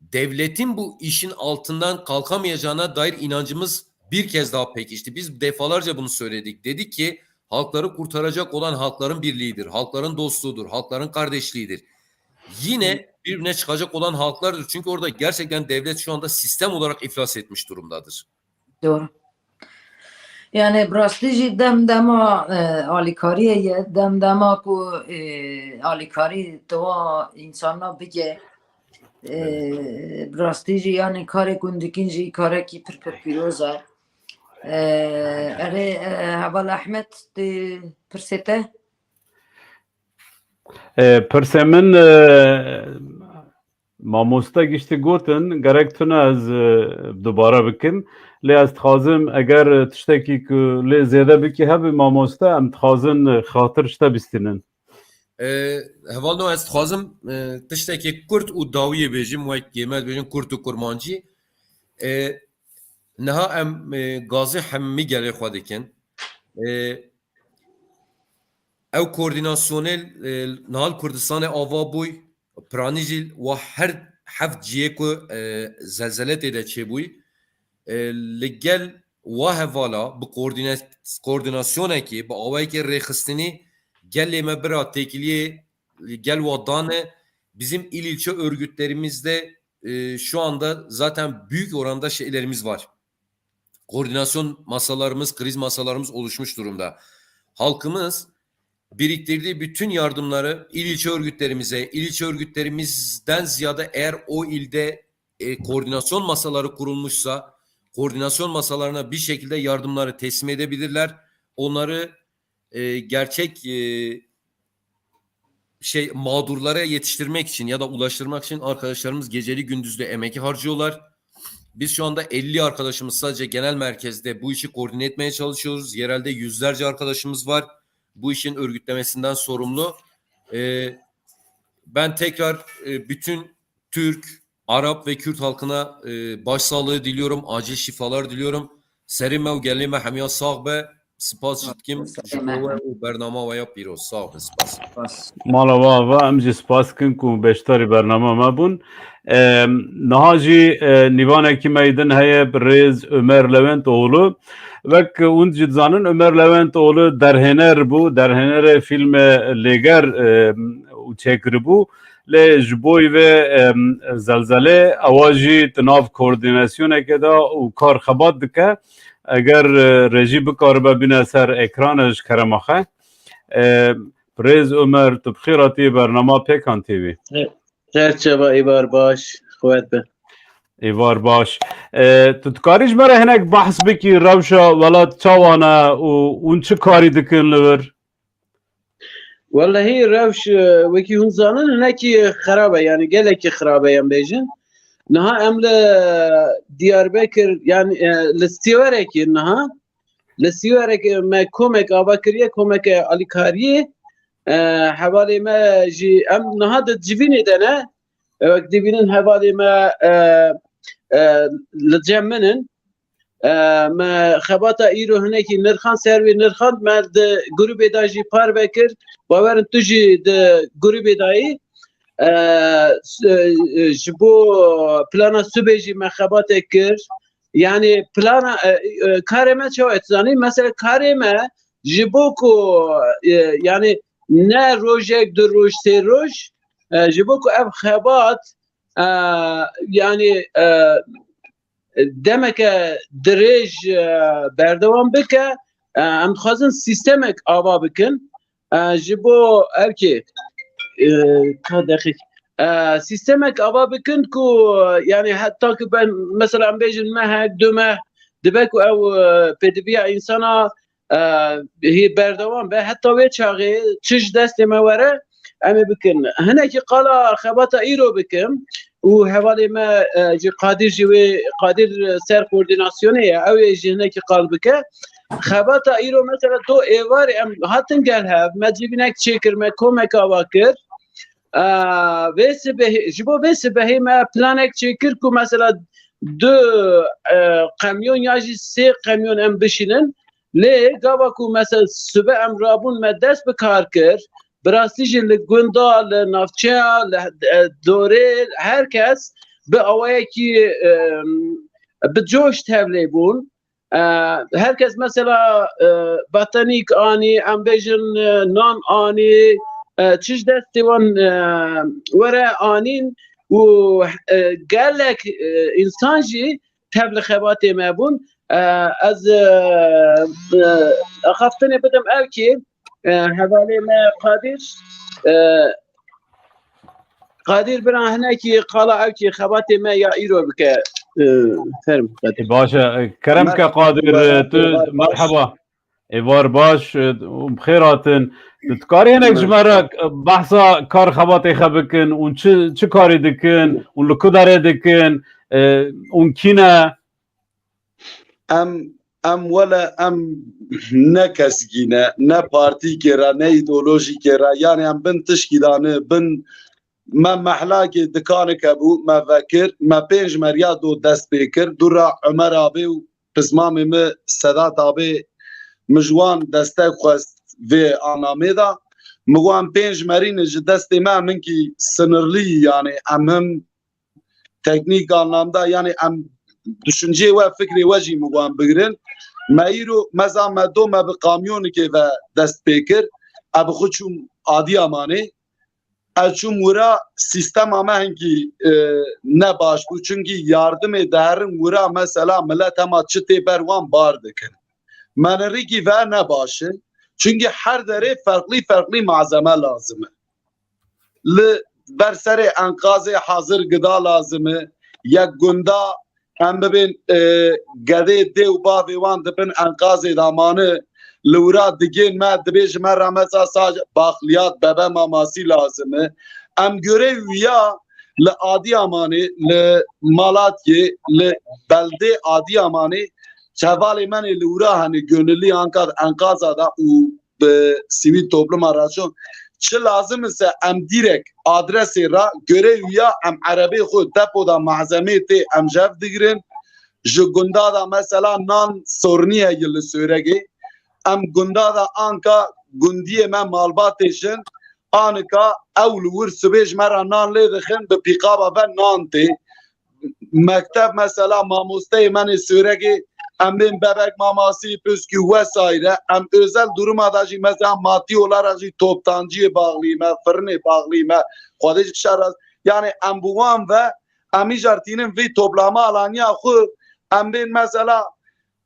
devletin bu işin altından kalkamayacağına dair inancımız bir kez daha pekişti. Biz defalarca bunu söyledik. Dedik ki halkları kurtaracak olan halkların birliğidir, halkların dostluğudur, halkların kardeşliğidir. Yine birbirine çıkacak olan halklardır. Çünkü orada gerçekten devlet şu anda sistem olarak iflas etmiş durumdadır. Doğru. Yani bi rastî jî dem dema e, alîkariyê ye, dem dema ku e, alîkarî tewa însana bike. E, bi rastî jî yani karê ku hûn dikin jî karekî pir pir pîroz e. E, erê e, heval Ehmed, tu pirsê te? E, pirsê min e, mamoste giştî gotin, gerek tune ez e, dubare bikim. Lê ez dixwazim eger tiştekî ku lê zêde bikî hebe mamoste, em dixwazin e, xatir ji te bistînin. E, hevalno ez dixwazim e, tiştekî kurt û dawiyê bêjim, wek yê me dibêjin kurt û kurmancî. E, niha em e, gazê hemî gelê xwe dikin. E, ew koordînasyonê e, niha li Kurdistanê ava bûy, piranî jî wa her heft ciyê ku e, zelzele tê de çêbûy, e, li gel wa hevala bi koordîne- koordînasyonekê, bi awayekê rêxistinî gelê me bira têkiliyê gel wa dane. Bizim il ilçe örgütlerimizde e, şu anda zaten büyük oranda şeylerimiz var. Koordinasyon masalarımız, kriz masalarımız oluşmuş durumda. Halkımız biriktirdiği bütün yardımları il ilçe örgütlerimize, il ilçe örgütlerimizden ziyade eğer o ilde e, koordinasyon masaları kurulmuşsa, koordinasyon masalarına bir şekilde yardımları teslim edebilirler. Onları e, gerçek e, şey mağdurlara yetiştirmek için ya da ulaştırmak için arkadaşlarımız geceli gündüzde emek harcıyorlar. Biz şu anda elli arkadaşımız sadece genel merkezde bu işi koordine etmeye çalışıyoruz. Yerelde yüzlerce arkadaşımız var bu işin örgütlemesinden sorumlu. E, ben tekrar e, bütün Türk, Arap ve Kürt halkına e, başsağlığı diliyorum, acil şifalar diliyorum. Serê me û gelê me hemiya sax be. Spas ji dikim ji bo we û bernama we ya pîroz. Sax be, spas. Mala we ava, em jî spas dikin ku beşdarî bernama me bûn. Em, niha jî e, nîvanekî me yê din heye, birêz Ömer Lewent Oğlu. Wek hûn jî dizanin, Ömer Lewent Oğlu derhêner bû, derhênerê fîlmê Lêger e, û çêkiribû. Lê ji bo vê, em, zelzelê ewa jî di nav koordînasyonekê de û kar xebat dike. Eger, e, rejî bikaribe bîne ser ekran ji kerema xwe. E, Birêz Omer, tu bi xêr hatî bernama Pêkan T V. Çerçeva êvar baş, xwet be. Êvar baş. E, tu dikarî ji me re hinek behs bikî rewşa welat çawa ne û hûn çi karî dikin li vir? Wellehî rewş, e, wekî hûn zanin, hinekî xirab e, yanî gelekî xirab e, em bêjin. Niha em li Diyarbekir, yanî, e, li Sîwerekê niha, li Sîwerekê me komek ava kiriye, komeke alîkariyê. E, hevalê me jî, em niha di civînê de ne. E, wek dibînin hevalê me, e, e, li cem min in. E, me xebata îro hinekî nirxand, ser wê nirxand me di grûbê de jî parve kir. Bawerin tu jî di grûbê de yî. E, s-, e, ji bo plana sibê jî me xebatê kir. Yanî plana, e, e, karê me çawa ye, tu zanî? Mesela karê me ji bo ku, e, yanî ne rojek, du roj, sê roj, e, ji bo ku ev xebat, e, yanî, e, demeke dirêj, e, berdewam bike, e, em dixwazin sîstemek ava bikin. E, ji bo ev kê, e, ka deqîq, e, sîstemek ava bikin ku, yanî heta ku ben, mesela em bêjin mehek, du meh, dibe ku ew, e, pêdiviya însana, e, hê berdewam be, heta wê çaxê çi ji destê me were, em ê bikin. Hinekî qala xebata îro bikim û hevalê me, e, jî Qadir jî wê, Qadir ser koordînasyonê ye, ew ê jî hinekî qal bike. Xebata îro mesela do êvarê em hatin gel hev, me civînek çêkir, me komek ava kir. E, vê sibehê, ji bo vê sibehê me planek çêkir ku mesela du, e, qemyon ya jî sê qemyon em bişînin. Lê gava ku mesela sibe em rabûn me dest bi kar kir, bi rastî jî li gunda, li navçeya, li, e, dorê her kes bi awayekî, e, bi coş tevlê bûn. E, her kes mesela, e, batanîk anî, em bêjin, e, nan anî, e, çi ji destê wan, e, were anîn û, e, gelek, e, însan jî tev li xebatê me bûn. E, ez, e, e, axaftinê bidim ev kî, e, hevalê me Qadir, e, Qadir bira hinekî qala ew kî xebatê me ya îro bike. E, ferm Qadir. Baş e, kerem ke Qadir, e, tu merheba. Êvar baş, e, û bi xêr hatin. Tu dikarî hinek ji me re, e, behsa kar xebatê xe bikin û çi, çi karî dikin û li ku derê dikin, e, û kî ne? Em, em wele em ne kesgî ne, ne partîkê re, ne îdeolojîkê re. Yanî em bin tişkî dane, bin me mehlakê dikanike bû, me vekir, me pênc meriya do dest pê kir, dû ra Omer abê û pismamê min Sedat abê min ji wan destek xwest vê anamê de. Min wan pênc merîne ji destê me, min kî sinirlî, yanî em him teknîk anlamda, yanî em düşüncê we, fikrê we jî min wan bigirin. Me îro meza me do me bi kamyonikê ve dest pê kir. Ez bi xwe çûm Adiyamanê. Ez çûm wira sîstema me hinkî, e, ne baş bû. Çunkî yardimê diherin wira mesela milet hema çi tê ber wan bar dikin. Menirîkî ve ne baş e. Çunkî her derê ferqlî ferqlî malzeme lazim e. Li ber serê enqazê hazir gida lazim e. Yek gunda em bibên, e, gedê dê û bavê wan di bin enqazê de mane, li wira digên me, dibê ji me re mesela sa baxliyat, bebe mamasî lazim e. Em görev wîya li Adiyamanê, li Malatyê, li beldê Adiyamanê, hevalê me nê li wira hene gönüllî anka enqaza da û bi sivîl topluma re çûn. Çi lazim ise em dîrek adresê re, görev wîya em erebê xwe depo da malzemê tê em jev digirin. Ji gunda da mesela nan sorniye li Sêwregê. Em gunda da anka gundiyê me malbatê jin anika ew li wir sibê ji me re nan lê dixin, bi pîqaba ve nan tê. Mekteb mesela mamosteyê me nê Sêwregê em bên bebek mamasî, püskü vesaire. Em özel duruma da jî mesela maddi olarak jî toptanciyê bağlî me, fırınê bağlî me. Xwedê ji şer raz. Yani em bi wan ve em îcar tînin vî toplama alaniya xwe, em bên mesela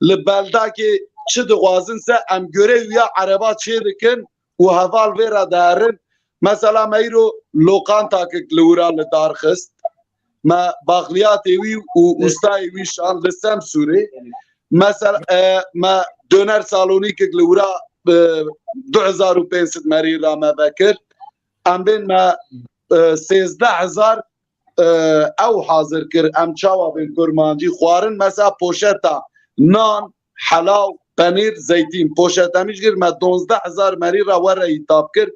li beldakê çi dixwazin se em görev ya ereba çê dikin û heval vê re derin. Mesela me îro lokantakik li wira li dar xist. Me baxliyatê wî û ustayê wî şand li Semsûrê. Mesela, e, me döner salonîkik li wira, e, du hezar û pênc sed merî ra me vekir. Em bên me, e, sêzdeh hezar e, ew hazir kir, em çawa bên kurmancî xwarin, mesela poşeta nan, helaw, penîr, zeytîn, poşetemî ji kir me donzdeh hezar merî re were îtab kir.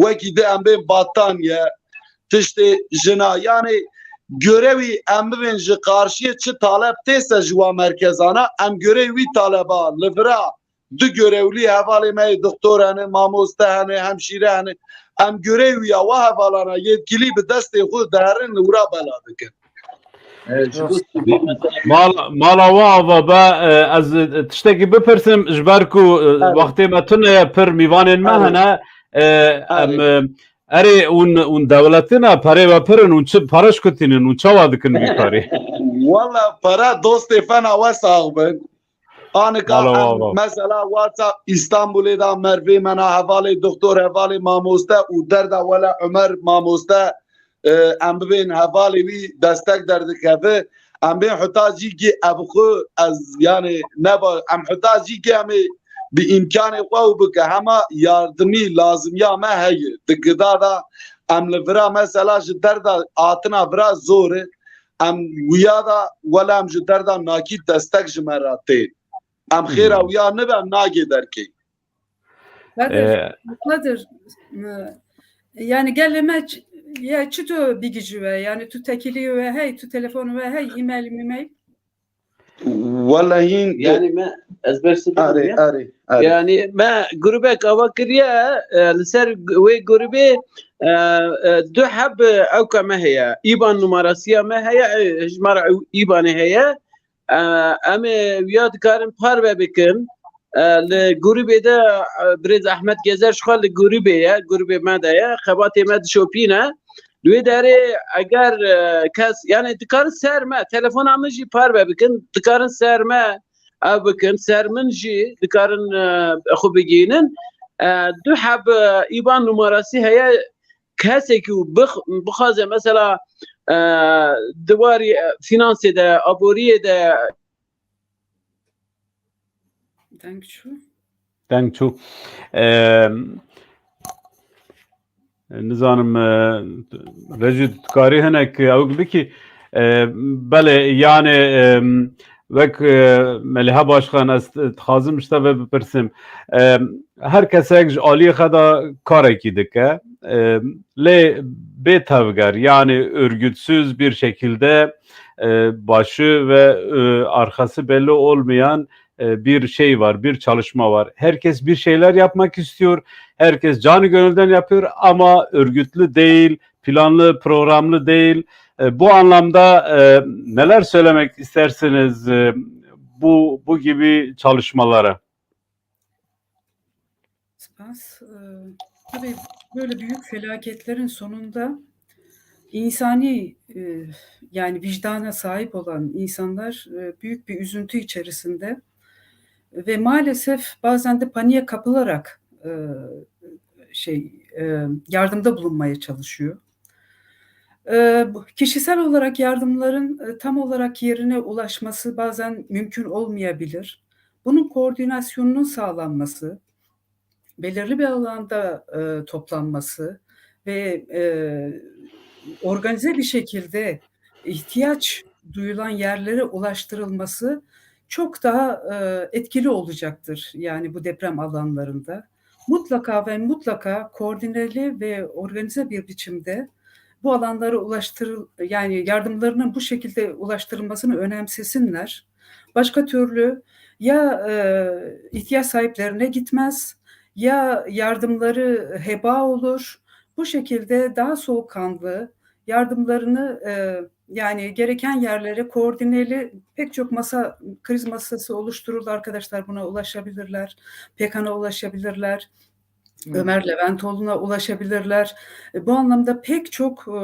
Wekî di em bên bataniye, tiştê jina, yani görewî em bibên ji qarşiyê çi talep tê se ji wa merkezana, em görewî wî taleba li vira du görevlî hevalê me yê doktor hene, mamoste hene, hemşîre hene. Em görevî ya wa hevalana yetkilî bi destê xwe derin li wira bela dikin. Mal, mala wa ava be, e, ez, e, tiştekî bipirsim, ji ber ku, e, wextê me tune ye, pir mîvanên me hene, e, em, e, erê hûn, hûn dewletî ne, perê we pir in, hûn çi pere ji ku tînin, hûn çawa dikin vî karî? Wala pere dostê fena we sax bin. Anika em mesela WhatsApp Îstanbulê de mervê me na hevalê doktor, hevalê mamoste û derda wele Ömer mamoste, e, em bibên hevalê wî destek derdikeve. Em bên heta jî ki ev xwe ez yani neba em heta jî ki em ê bi îmkanê xwe û bike hema yardimî lazimiya me heye. Di gida de em li vira mesela ji derda hatina vira zor e. Em wiya da wela em ji derda nakî destek ji me re tên. Em xêra wiya nibe em nagê derkê. Kadir, Kadir, e, yani gelê me ç- ya çi tu bigî ji we, yani tu tekîlî we hey, tu telefon we hey, e-mail, e-mail. Wela hîn Yani me ez bersi Arê, arê, arê. Yani me grubek ava kiriye, e, li ser wê grubê, e, e, du heb ewka me heye. Îban numarasiya me heye, e, hejmara ew- îbanê heye. E, em ê wiya dikarin parve bikin. E, li grubê de, e, birêz Ehmed Gezer ji xwe li grubê ye, grubê me de ye. Xebatê me dişopîne. Li wê derê eger, e, kes, yani dikarin ser me, telefona min jî parve bikin, dikarin ser me ev bikin, ser min jî dikarin, e, xwe bigihînin. E, du heb, e, îban numarasî heye, kesekî û bix- bixwaze mesela, e, di warî, e, fînansê de, aboriyê de, Deng çû. Deng çû. Em, nizanim, e, Recî, tu karî hinek ewk bikî. E, belê, yani, em, wek, e, Melîha Başkan, ez dixwazim ji te ve bipirsim. Em, her kesek ji aliyê xwe de karekî dike. Em, lê bê tevger, yani örgütsüz bir şekilde, e, başı ve, e, arkası belli olmayan, e, bir şey var, bir çalışma var. Herkes bir şeyler yapmak istiyor, herkes canı gönülden yapıyor ama örgütlü değil, planlı, programlı değil. E, bu anlamda, e, neler söylemek istersiniz, e, bu, bu gibi çalışmalara? Spas. Ee, tabii böyle büyük felaketlerin sonunda insani, e, yani vicdana sahip olan insanlar, e, büyük bir üzüntü içerisinde ve maalesef bazen de paniğe kapılarak, e, şey, e, yardımda bulunmaya çalışıyor. E, bu- kişisel olarak yardımların, e, tam olarak yerine ulaşması bazen mümkün olmayabilir. Bunun koordinasyonunun sağlanması, belirli bir alanda, e, toplanması ve, e, organize bir şekilde ihtiyaç duyulan yerlere ulaştırılması çok daha, e, etkili olacaktır, yani bu deprem alanlarında. Mutlaka ve mutlaka koordineli ve organize bir biçimde bu alanlara ulaştırıl-, yani yardımlarının bu şekilde ulaştırılmasını önemsesinler. Başka türlü ya, e, ihtiyaç sahiplerine gitmez, ya yardımları heba olur. Bu şekilde daha soğukkanlı yardımlarını, e, Yani gereken yerlere koordineli pek çok masa, kriz masası oluşturuldu. Arkadaşlar buna ulaşabilirler. Pekan'a ulaşabilirler. Ömer Leventoğlu'na ulaşabilirler. E, bu anlamda pek çok e,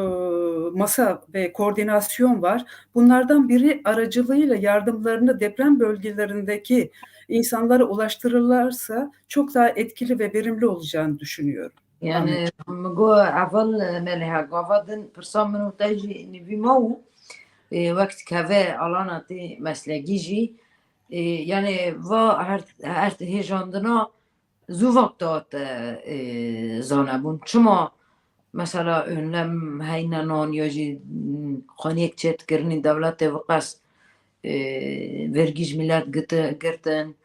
masa ve koordinasyon var. Bunlardan biri aracılığıyla yardımlarını deprem bölgelerindeki insanlara ulaştırırlarsa çok daha etkili ve verimli olacağını düşünüyorum. Yani, min got, evel, Meliha, gava din pirsa min û te jî nivî ma û, e, wek dikeve alana tê meslegî jî, e, yani, va her, her hêjandina zû vexta te, e, zanebûn. Çima, mesela, önlem heynenan ya jî, m, xaniyek çêdikirinî dewletê viqas, e, vergî ji milet giti-, girtin,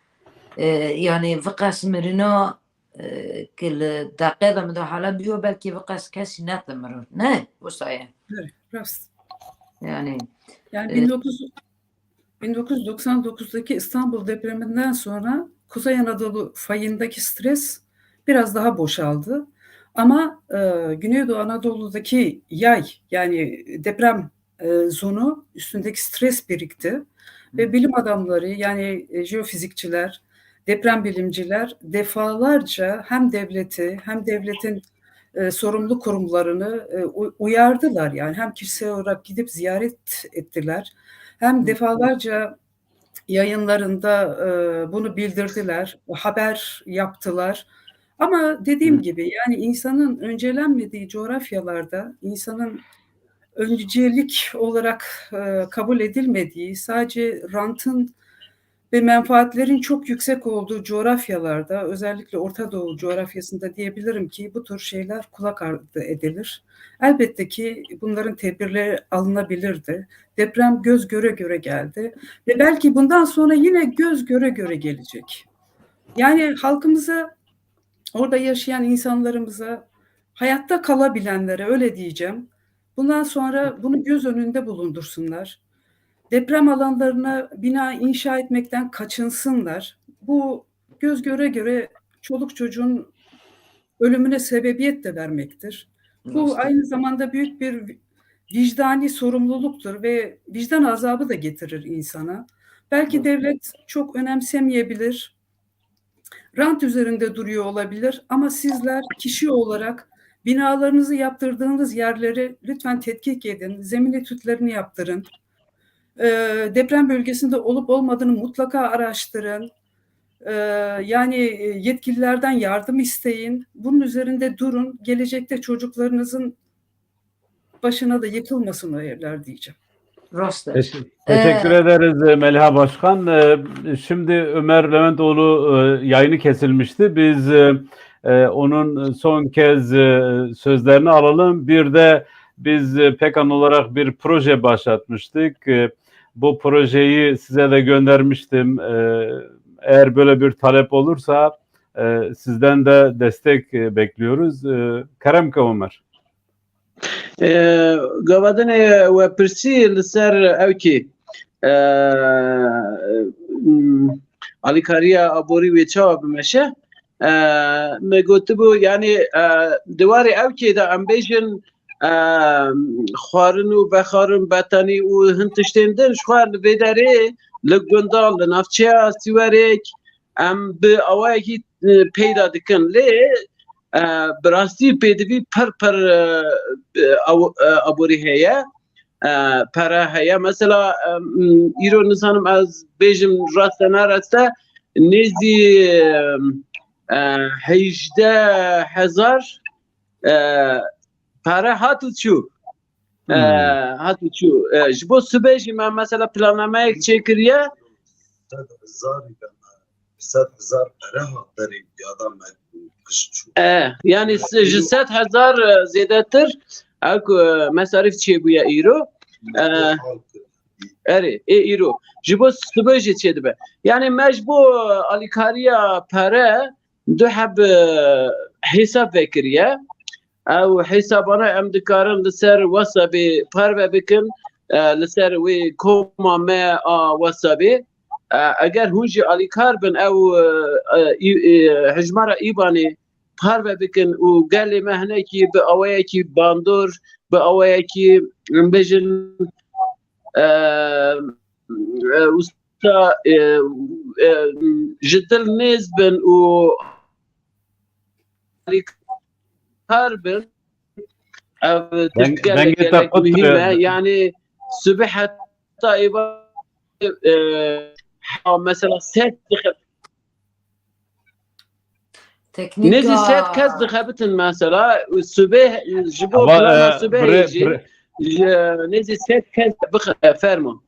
e, yani, viqas mirina e, ki li deqê de midahale biyo, belkî viqas kesî netimiro. Ne? Wisa ye. Evet, rast. Yani, yani e, bin dokuz yüz, bin dokuz yüz doksan dokuzdaki İstanbul depreminden sonra Kuzey Anadolu fayındaki stres biraz daha boşaldı. Ama e, Güneydoğu Anadolu'daki yay, yani deprem e, zonu üstündeki stres birikti. Ve bilim adamları, yani e, jeofizikçiler, deprem bilimciler defalarca hem devleti hem devletin e, sorumlu kurumlarını e, u- uyardılar. Yani hem kişisel olarak gidip ziyaret ettiler, hem defalarca yayınlarında e, bunu bildirdiler, haber yaptılar. Ama dediğim gibi, yani insanın öncelenmediği coğrafyalarda, insanın öncelik olarak e, kabul edilmediği, sadece rantın ve menfaatlerin çok yüksek olduğu coğrafyalarda, özellikle Orta Doğu coğrafyasında diyebilirim ki bu tür şeyler kulak ardı edilir. Elbette ki bunların tedbirleri alınabilirdi. Deprem göz göre göre geldi ve belki bundan sonra yine göz göre göre gelecek. Yani halkımıza, orada yaşayan insanlarımıza, hayatta kalabilenlere, öyle diyeceğim, bundan sonra bunu göz önünde bulundursunlar. Deprem alanlarına bina inşa etmekten kaçınsınlar. Bu göz göre göre çoluk çocuğun ölümüne sebebiyet de vermektir. Bu aynı zamanda büyük bir vicdani sorumluluktur ve vicdan azabı da getirir insana. Belki devlet çok önemsemeyebilir, rant üzerinde duruyor olabilir ama sizler kişi olarak binalarınızı yaptırdığınız yerleri lütfen tetkik edin, zemin etütlerini yaptırın. Ee, deprem bölgesinde olup olmadığını mutlaka araştırın. Ee, yani e, yetkililerden yardım isteyin. Bunun üzerinde durun. Gelecekte çocuklarınızın başına da yıkılmasın o evler diyeceğim. Rast e. Teş- Teşekkür ederiz e, Meliha Başkan. E, Şimdi Ömer Leventoğlu e, yayını kesilmişti. Biz e, e, onun son kez e, sözlerini alalım. Bir de biz e, Pekan olarak bir proje başlatmıştık. E, Bu projeyi size de göndermiştim. E, Eğer böyle bir talep olursa e, sizden de destek e, bekliyoruz. E, Kerem ke Ömer. Gavadinê we pirsî li ser ewkî alîkariya aborî wê çawa bimeşe? Me gotibû, yanî di warê ewkê de em bêjin xwarin û vexwarin, betanî û hin tiştên din ji xwe li vê derê, li gundan, li navçeya Sîwerêk, em bi awayekî peyda dikin. Lê e, bi rastî pêdivî pir pir e, e, aw- e, aborî heye. E, pere heye. Mesela e, m, îro nizanim ez bêjim raste nereste nêzî e, e, hejdeh hezar e, pere hat û çû. E, hat û çû. E, ji bo sibê jî me mesela plannameyek çêkiriye. Sed hezar pere hat derê ya da me pişt çû. E, yani s- ji sed hezar e, zêdetir ew ku e, mesarif çêbûye îro. E, Erê, ê îro. Ji bo sibê jî çêdibe. Yani me ji bo alîkariya pere du heb e, hesab vekiriye. Ew hesabana em dikarin li ser WhatsAppê parve bikin, e, li ser wê koma me a WhatsAppê. E, eger hûn jî alîkar bin, ew e, e, î- e, hejmara îbanê parve bikin û gelê me hinekî bi awayekî bandor, bi awayekî, em bêjin, e, e, usta, e, e, ji dil nêz bin û kar bin. Ev tiştgele gelek muhîm e. Yani sibê heta êva, e, ha, mesela sed dixe Teknîka. Nêzî sed kes dixebitin mesela, sibê, ji bo Ama, plana e, sibê birê-, jî, birê-, ji, nêzî sed kes bixe-, fermo.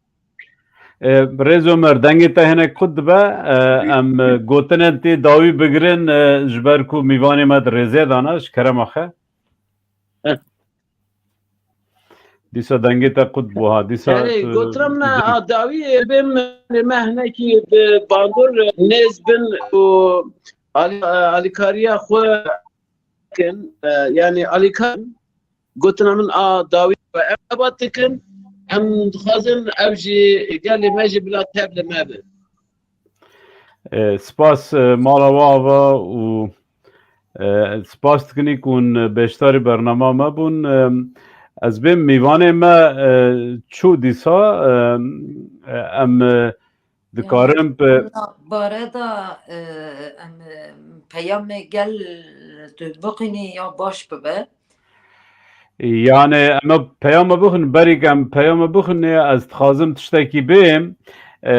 E, Birêz Omer, dengê te hinek qut dibe, e, em, e, gotinên tê dawî bigirin, e, ji ber ku mîvanê me di rêzê dana, ji kerema xe. Heh. Dîsa dengê te qut bû ha. Dîsa, Erê, e, gotiram me, a dawî bêm, me hinekî bi bandor nêz bin û alî-, alîkariya xwe kin, e, yani alîkar gotina min a dawî ve ebat dikin, em dixwazin ev jî gelê me jî bila tev li me bin. E, spas, e, mala we ava û, e, spas dikin ku hûn beşdarî bernama me bûn. E, ez bêm mîvanê me, e, çû dîsa, e, e, em, e, dikarin bi- Bare da, e, em, e, peyamê gel tu bixwînî ya baş bibe. Yani em ê peyama bixwin, berî ku em peyama bixwinê, ez dixwazim tiştekî bêm. E,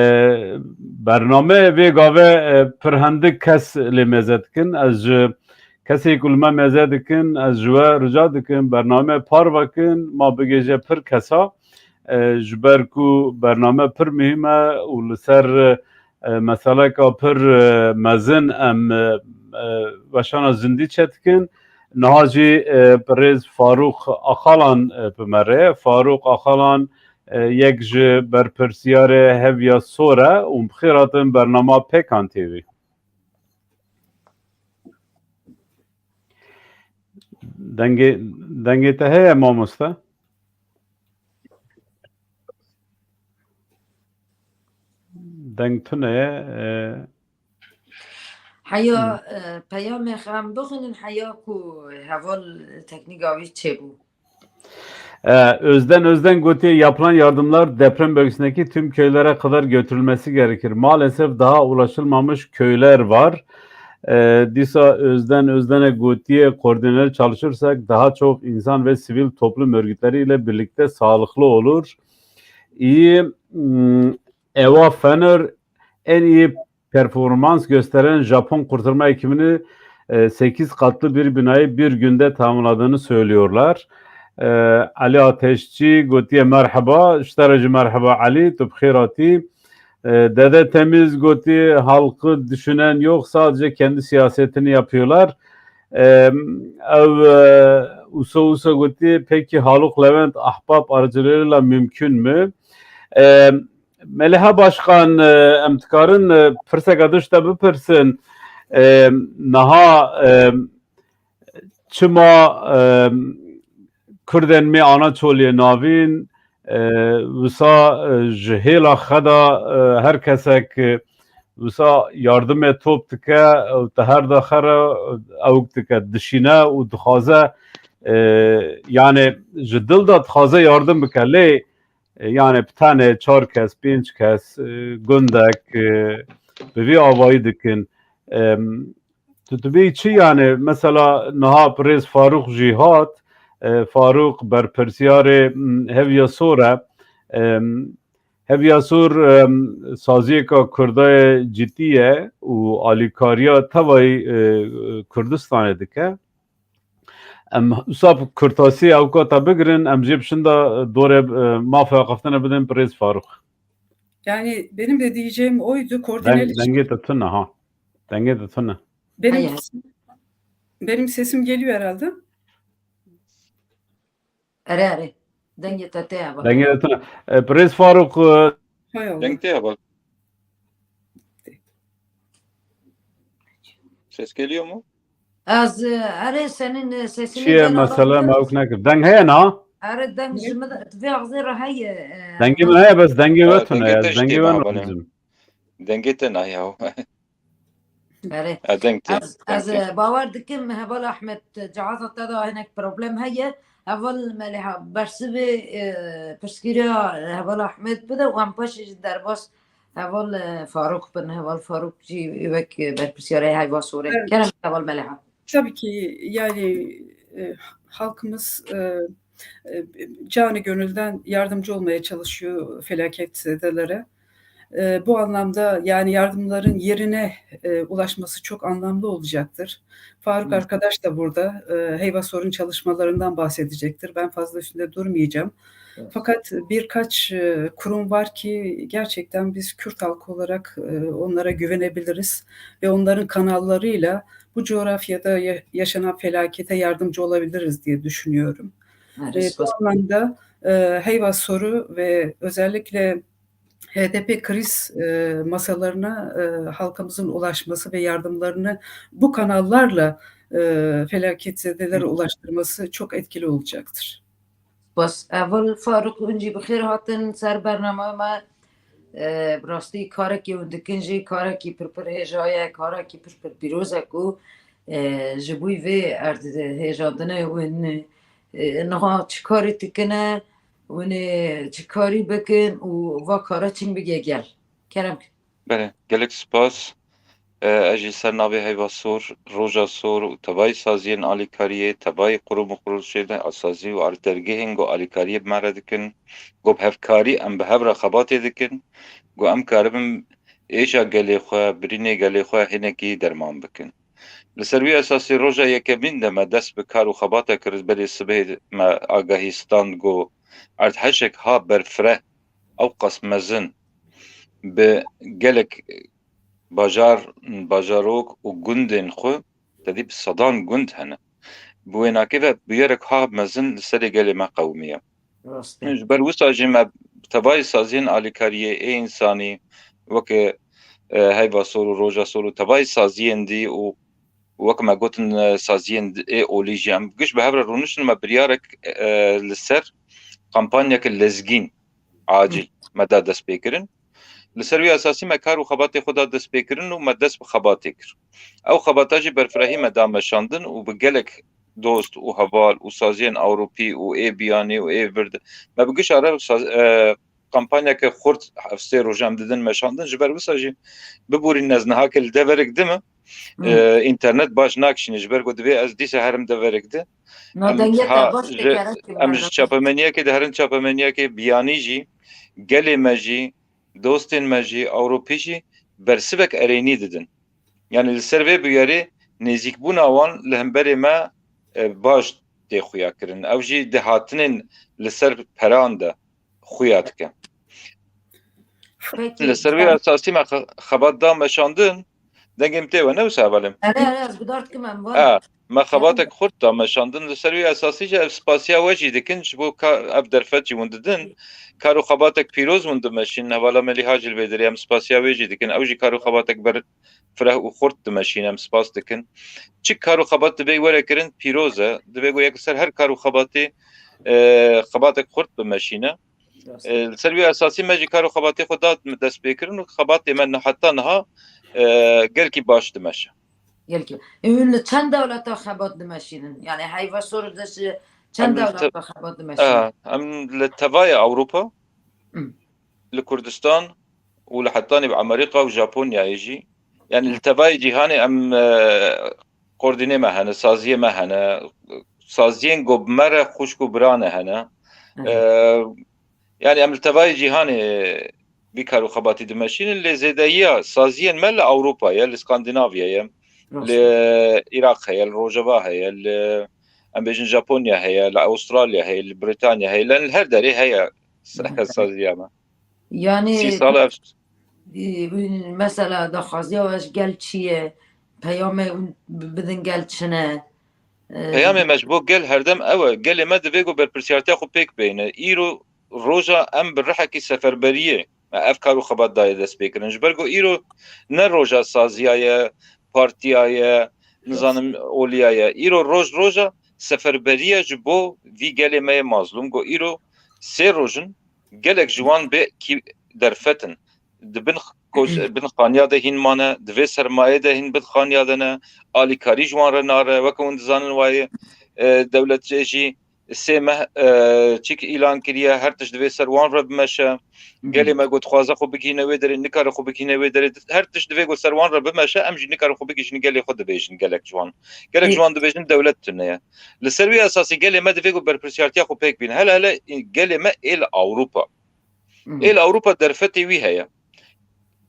bername vê gave, e, pir hindik kes lê mêze dikin. Ez ji kesê ku li me mêze dikin, ez ji we rica dikim, bername parve kin, ma bigêje pir kesa. E, ji ber ku bername pir muhîm e û li ser, e, meseleka pir, e, mezin em, e, e, weşana zindî çêdikin. Niha jî, e, birêz Farûq Axalan, e, bi me re ye. Farûq Axalan, e, yek ji berpirsiyarê Heviya Sor e û bi xêr hatin bernama Pêkan T V. Dengê, dengê te heye mamoste? Deng tune ye, e, Heya, Hı. e, peyamê xem bixwînin heya ku heval teknîka wî çêbû. E, Özden Özden gotiye, yapılan yardımlar deprem bölgesindeki tüm köylere kadar götürülmesi gerekir. Maalesef daha ulaşılmamış köyler var. E, dîsa Özden Özden'e gotiye, koordineli çalışırsak daha çok insan ve sivil toplum örgütleri ile birlikte sağlıklı olur. İyi, hmm, Eva Fenner en iyi performans gösteren Japon kurtarma ekibini, e, sekiz katlı bir binayı bir günde tamamladığını söylüyorlar. E, Ali Ateşçi gotiye merhaba, ji te re jî merhaba Ali, tu bi xêr hatî. E, Dede Temiz gotiye halkı düşünen yok, sadece kendi siyasetini yapıyorlar. E, ev, e, Uso Uso gotiye, peki Haluk Levent Ahbap aracılığıyla mümkün mü? E, Meliha Başkan, e, em dikarin, e, pirseka din ji te bipirsin. E, niha, e, çima, e, Kurdên me ana çoliyê navîn, e, wisa, e, ji hêla xwe de, e, her kesek, e, wisa yardimê top dike, e, te her daxere, e, ewk dike, dişîne û dixwaze, e, yani ji dil de dixwaze yardim bike. Lê E, yani bi tenê çar kes, pênc kes, e, gundek, e, bi vî avayî dikin. Em, tu dibî çi yani? Mesela niha birêz Farûq jî hat, e, Farûq berpirsiyarê, m, Heviya Sor e. Em, Heviya Sor, em, saziyeka Kurda ye cidî ye û alîkariya tevayî, e, Kurdistanê dike. Em wisa bi kurtasî ewka te bigirin, em jê bi şinda dorê, e, mafê axaftinê bidin birêz Farûq. Yani benim de diyeceğim oydu, koordineli Deng-, dengê te tune ha. Dengê te tune. Benim, Hayır. Benim sesim geliyor herhalde. Erê, erê. Dengê te tê heba. Dengê te tune. E, birêz Farûq, e, Hay Allah. Deng tê heba. Ses geliyor mu? Ez, e, erê senin, e, sesini Çi ye ben mesele, alamıyorum. Me ewk nekir. Deng heye na? Erê deng ji min de, vê axzê re heye, e, Dengê min heye, bes dengê we tune ye, dengê we nabêjim. Dengê te na ya. Belê. E, deng tê. Ez, ez e, bawer dikim Heval Ahmed, cihaza te de hinek problem heye. Heval Meliha, bersivê e, pirsgiriya Heval Ahmed bide û em paşê ji derbas Heval e, Faruk bin. Heval Faruk jî wek e, berpirsiyarê Heyva Sorê. Evet. Kerem Heval Meliha. Tabii ki yani e, halkımız e, e, canı gönülden yardımcı olmaya çalışıyor felaketzedelere. E, bu anlamda yani yardımların yerine e, ulaşması çok anlamlı olacaktır. Faruk Hı. arkadaş da burada e, Heyva Sorun çalışmalarından bahsedecektir. Ben fazla üstünde durmayacağım. Evet. Fakat birkaç e, kurum var ki gerçekten biz Kürt halkı olarak e, onlara güvenebiliriz ve onların kanallarıyla bu coğrafyada ya- yaşanan felakete yardımcı olabiliriz diye düşünüyorum. Ve bu anlamda e, Heyva Soru ve özellikle H D P kriz e, masalarına e, halkımızın ulaşması ve yardımlarını bu kanallarla e, felaketzedelere ulaştırması çok etkili olacaktır. Spas. Evil Faruk, hûn jî bi xêr hatin ser bernameya me. E, bi rastî karekî hûn dikin jî karekî pir pir hêja ye, karekî pir pir pîroz e ku e, ji bo vê erd hêjandine hûn e, niha çi karî dikine, hûn ê çi karî bikin û va kara çing bigê gel. Kerem kin. Belê, gelek spas. E, ez jî ser navê Heyva Sor, Roja Sor û tevayî saziyên alîkariyê, tevayî qurum û qurulişê de a sazî û alîtergehên ku alîkariyê bi me re dikin, ku bi hevkarî em bi hev re xebatê dikin, ku em karibin êşa gelê xwe, birînê gelê xwe hinekî derman bikin. Li ser wî esasî roja yekemîn de me dest bi kar û xebata kir, berê sibê me agahî stand ku erdheşek ha berfireh ewqas mezin bi gelek bajar, bajarok û gundên xwe, te dî bi sedan gund hene. Bi wênakê ve bûyerek ha mezin li serê gelê me qewimiye. Rast e. Ji ber wisa jî me tevayî saziyên alîkariyê ê însanî weke e, Heyva Sor û Roja Sor û tevayî saziyên dî û wek me gotin e, saziyên di- ê olî jî em giş bi hev re rûniştin me biryarek e, li ser kampanyeke lezgîn acîl me da destpêkirin. Li ser wî esasî me kar û xebatê xwe da destpêkirin û me dest bi xebatê kir. Ew xebata jî berfirehî me da meşandin û bi gelek dost û heval û saziyên Ewropî û ê biyanî û ê vir de me bi giş re saz- e, kampanyeke xurt ev sê rojan didin meşandin. Ji ber wisa jî biborîn ez niha ke li deverek dim e, internet baş nakişîne. Ji ber ku divê ez dîsa herim deverek di. Em ha ji em ji çapemeniyekê diherin çapemeniyekê biyanî jî gelê me jî, dostên me jî, Ewropî jî bersivek erênî didin. Yani li ser vê bûyerê nêzîkbûna wan li hemberê me e, baş tê xuya kirin. Ew jî di hatinên li ser peran de xuya dike. Peki, Li ser wî esasî me xe- xebat da meşandin, dengê min tê we ne wisa hevalê min? Erê, erê, ez guhdar dikim em van. Ha, me xebatek xurt da meşandin. Li ser wî esasî jî ev spasiya we jî dikin, ji bo ka ev derfet jî hûn didin. Kar û xebatek pîroz hûn dimeşînin. Hevala Melîha jî li vê derê em spasiya wê jî dikin. Ew jî kar û xebatek ber fireh û xurt dimeşîne, em spas dikin. Çi kar û xebat divê were kirin, pîroz e. Divê ku yek ser her kar û xebatê e, xebatek xurt bimeşîne. E, li ser wî esasî me jî kar û xebatê xwe da destpêkirin û xebatê me niha heta niha e, gelkî baş dimeşe. Gelkî. E, hûn li çend dewleta xebat dimeşînin? Yani Heyva Sor de ji çend Em li te- dewleta xebat dimeşînin? E, em li tevayê Ewropa, Hı. li Kurdistan û li hetanî bi Amerîka û Japonyayê jî, yani li tevayê cîhanê em e, koordînê me hene, saziyê me hene, saziyên ku bi me re xwişk û birane hene. E, yani em li tevayê cîhanê vî kar û xebatî dimeşînin, lê zêdeyiya saziyên me li Ewropa ye, li Skandinavya ye, li Iraq heye, li Rojava heye, li em bêjin Japonya heye, li Awustralya heye, li Britanya heye, li her derê heye sa- saziya me. Yani Sî sal ev e, mesela daxwaziya we ji gel çi ye? Peyamê hûn bi- bidin gel çi ne? E, Peyamê me ji bo gel herdem ew e. Gelê me divê ku berpirsiyartiya xwe pêk beyne. Îro roja em bi rihekî seferberiyê me ev kar û xebat daye destpêkirin. Ji ber ku îro ne roja saziya ye, partiya ye, nizanim oliya ye. Îro roj roja seferberiya ji bo vî gelê me yê mazlûm. Ku îro sê roj in, gelek ji wan bê kî derfet in. Di bin x- Koç bin xaniya de hîn mane, di vê sermayê de hîn bin xaniya de ne, alîkarî ji wan re nare, weke hûn dizanin wayê, e, dewlet jê jî sê meh, e, çîk îlan kiriye, her tişt divê ser wan re bimeşe. Gelê me got dixwaze xwe bigihîne wê derê, nikare xwe bigihîne wê derê. Her tişt divê got ser wan re bimeşe, em jî nikarin xwe bigihîjin gelê xwe dibêjin gelek ji wan. Gelek ji wan dibêjin dewlet tune ye. Li ser wî esasî gelê me divê got berpirsiyartiya xwe pêk bîne. Hele hele gelê me ê li Ewropa. Ê li Ewropa derfetê wî heye.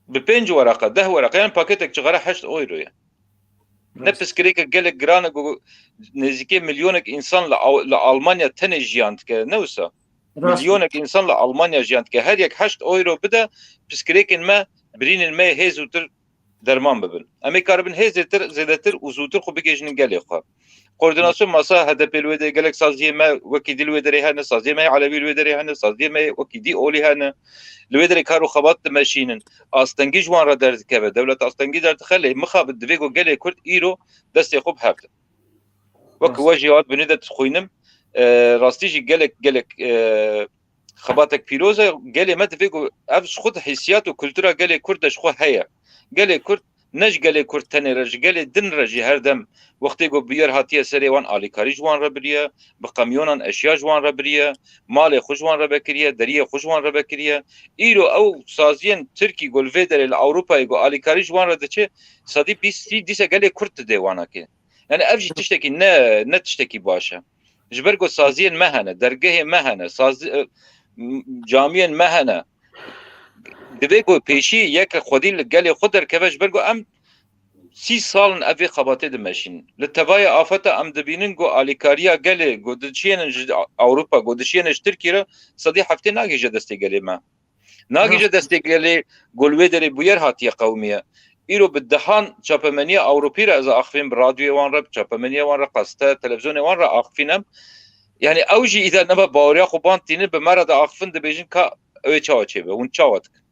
Bi pênc wereqe, deh wereqe, yani paketek cixara heşt euro ye. Ne piskirêke gelek giran e ku nêzîkê milyonek însan li Aw-, li Almanya tenê jiyan dike, ne wisa? Milyonek însan li Almanya jiyan dike. Her yek heşt euro bide, piskirêkên me, birînên me hê zûtir derman bibin. Em ê karibin hê zêtir, zêdetir û zûtir xwe bigihîjin gelê xwe. Koordinasyon masa H D P li wê derê, gelek saziyê me wekî dî li wê derê hene, saziyê me yê Elewî li wê derê hene, saziyê me yê wekî dî olî hene. Li wê derê kar û xebat dimeşînin. Astengî ji wan re derdikeve. Dewlet astengî derdixe, lê mixabin divê ku gelê Kurd îro destê xwe bi hev de. Wek we jî hat binê de dixwînim, e, rastî jî gelek, gelek, e, xebatek pîroz e. Gelê me divê ku ev ji xwe di hîsiyat û kultura gelê Kurd de ji xwe heye. Gelê Kurd ne ji gelê Kurd tenê re, ji gelê din re jî her dem wextê ku bûyer hatiye serê wan, alîkarî ji wan re biriye, bi qemyonan eşya ji wan re biriye, malê xwe ji wan re vekiriye, deriyê xwe ji wan re vekiriye. Îro ew saziyên Tirkî ku li vê derê li Ewropayê ku alîkarî ji wan re diçe, sedî bîst sî dîse gelê Kurd didê wana kê. Yani ev jî tiştekî ne, ne tiştekî baş e. Ji ber ku saziyên me hene, dergehê me hene, saz-, e, m-, camiyên me hene. Divê ku pêşî yeke xwedî li gelê xwe derkeve, ji ber ku em sî sal in ev vê xebatê dimeşînin. Li tevayê afeta em dibînin ku alîkariya gelê ku diçiyênin ji Ewropa, ku diçiyêne ji Tirkî re, sedî heftê nagihîje destê gelê me. Nagihîje destê gelê ku li wê derê bûyer hatiye qewimiye. Îro bi dehan çapemeniya Ewropî re ez axivîm, bi radyoyê wan re, bi çapemeniya wan re, qeste, televizyonê wan re axivînim. Yani ew jî îde nema baweriya xwe ban tînin, bi me re diaxivin, dibêjin ka ew ê çawa çêbe, hûn çawa dikin?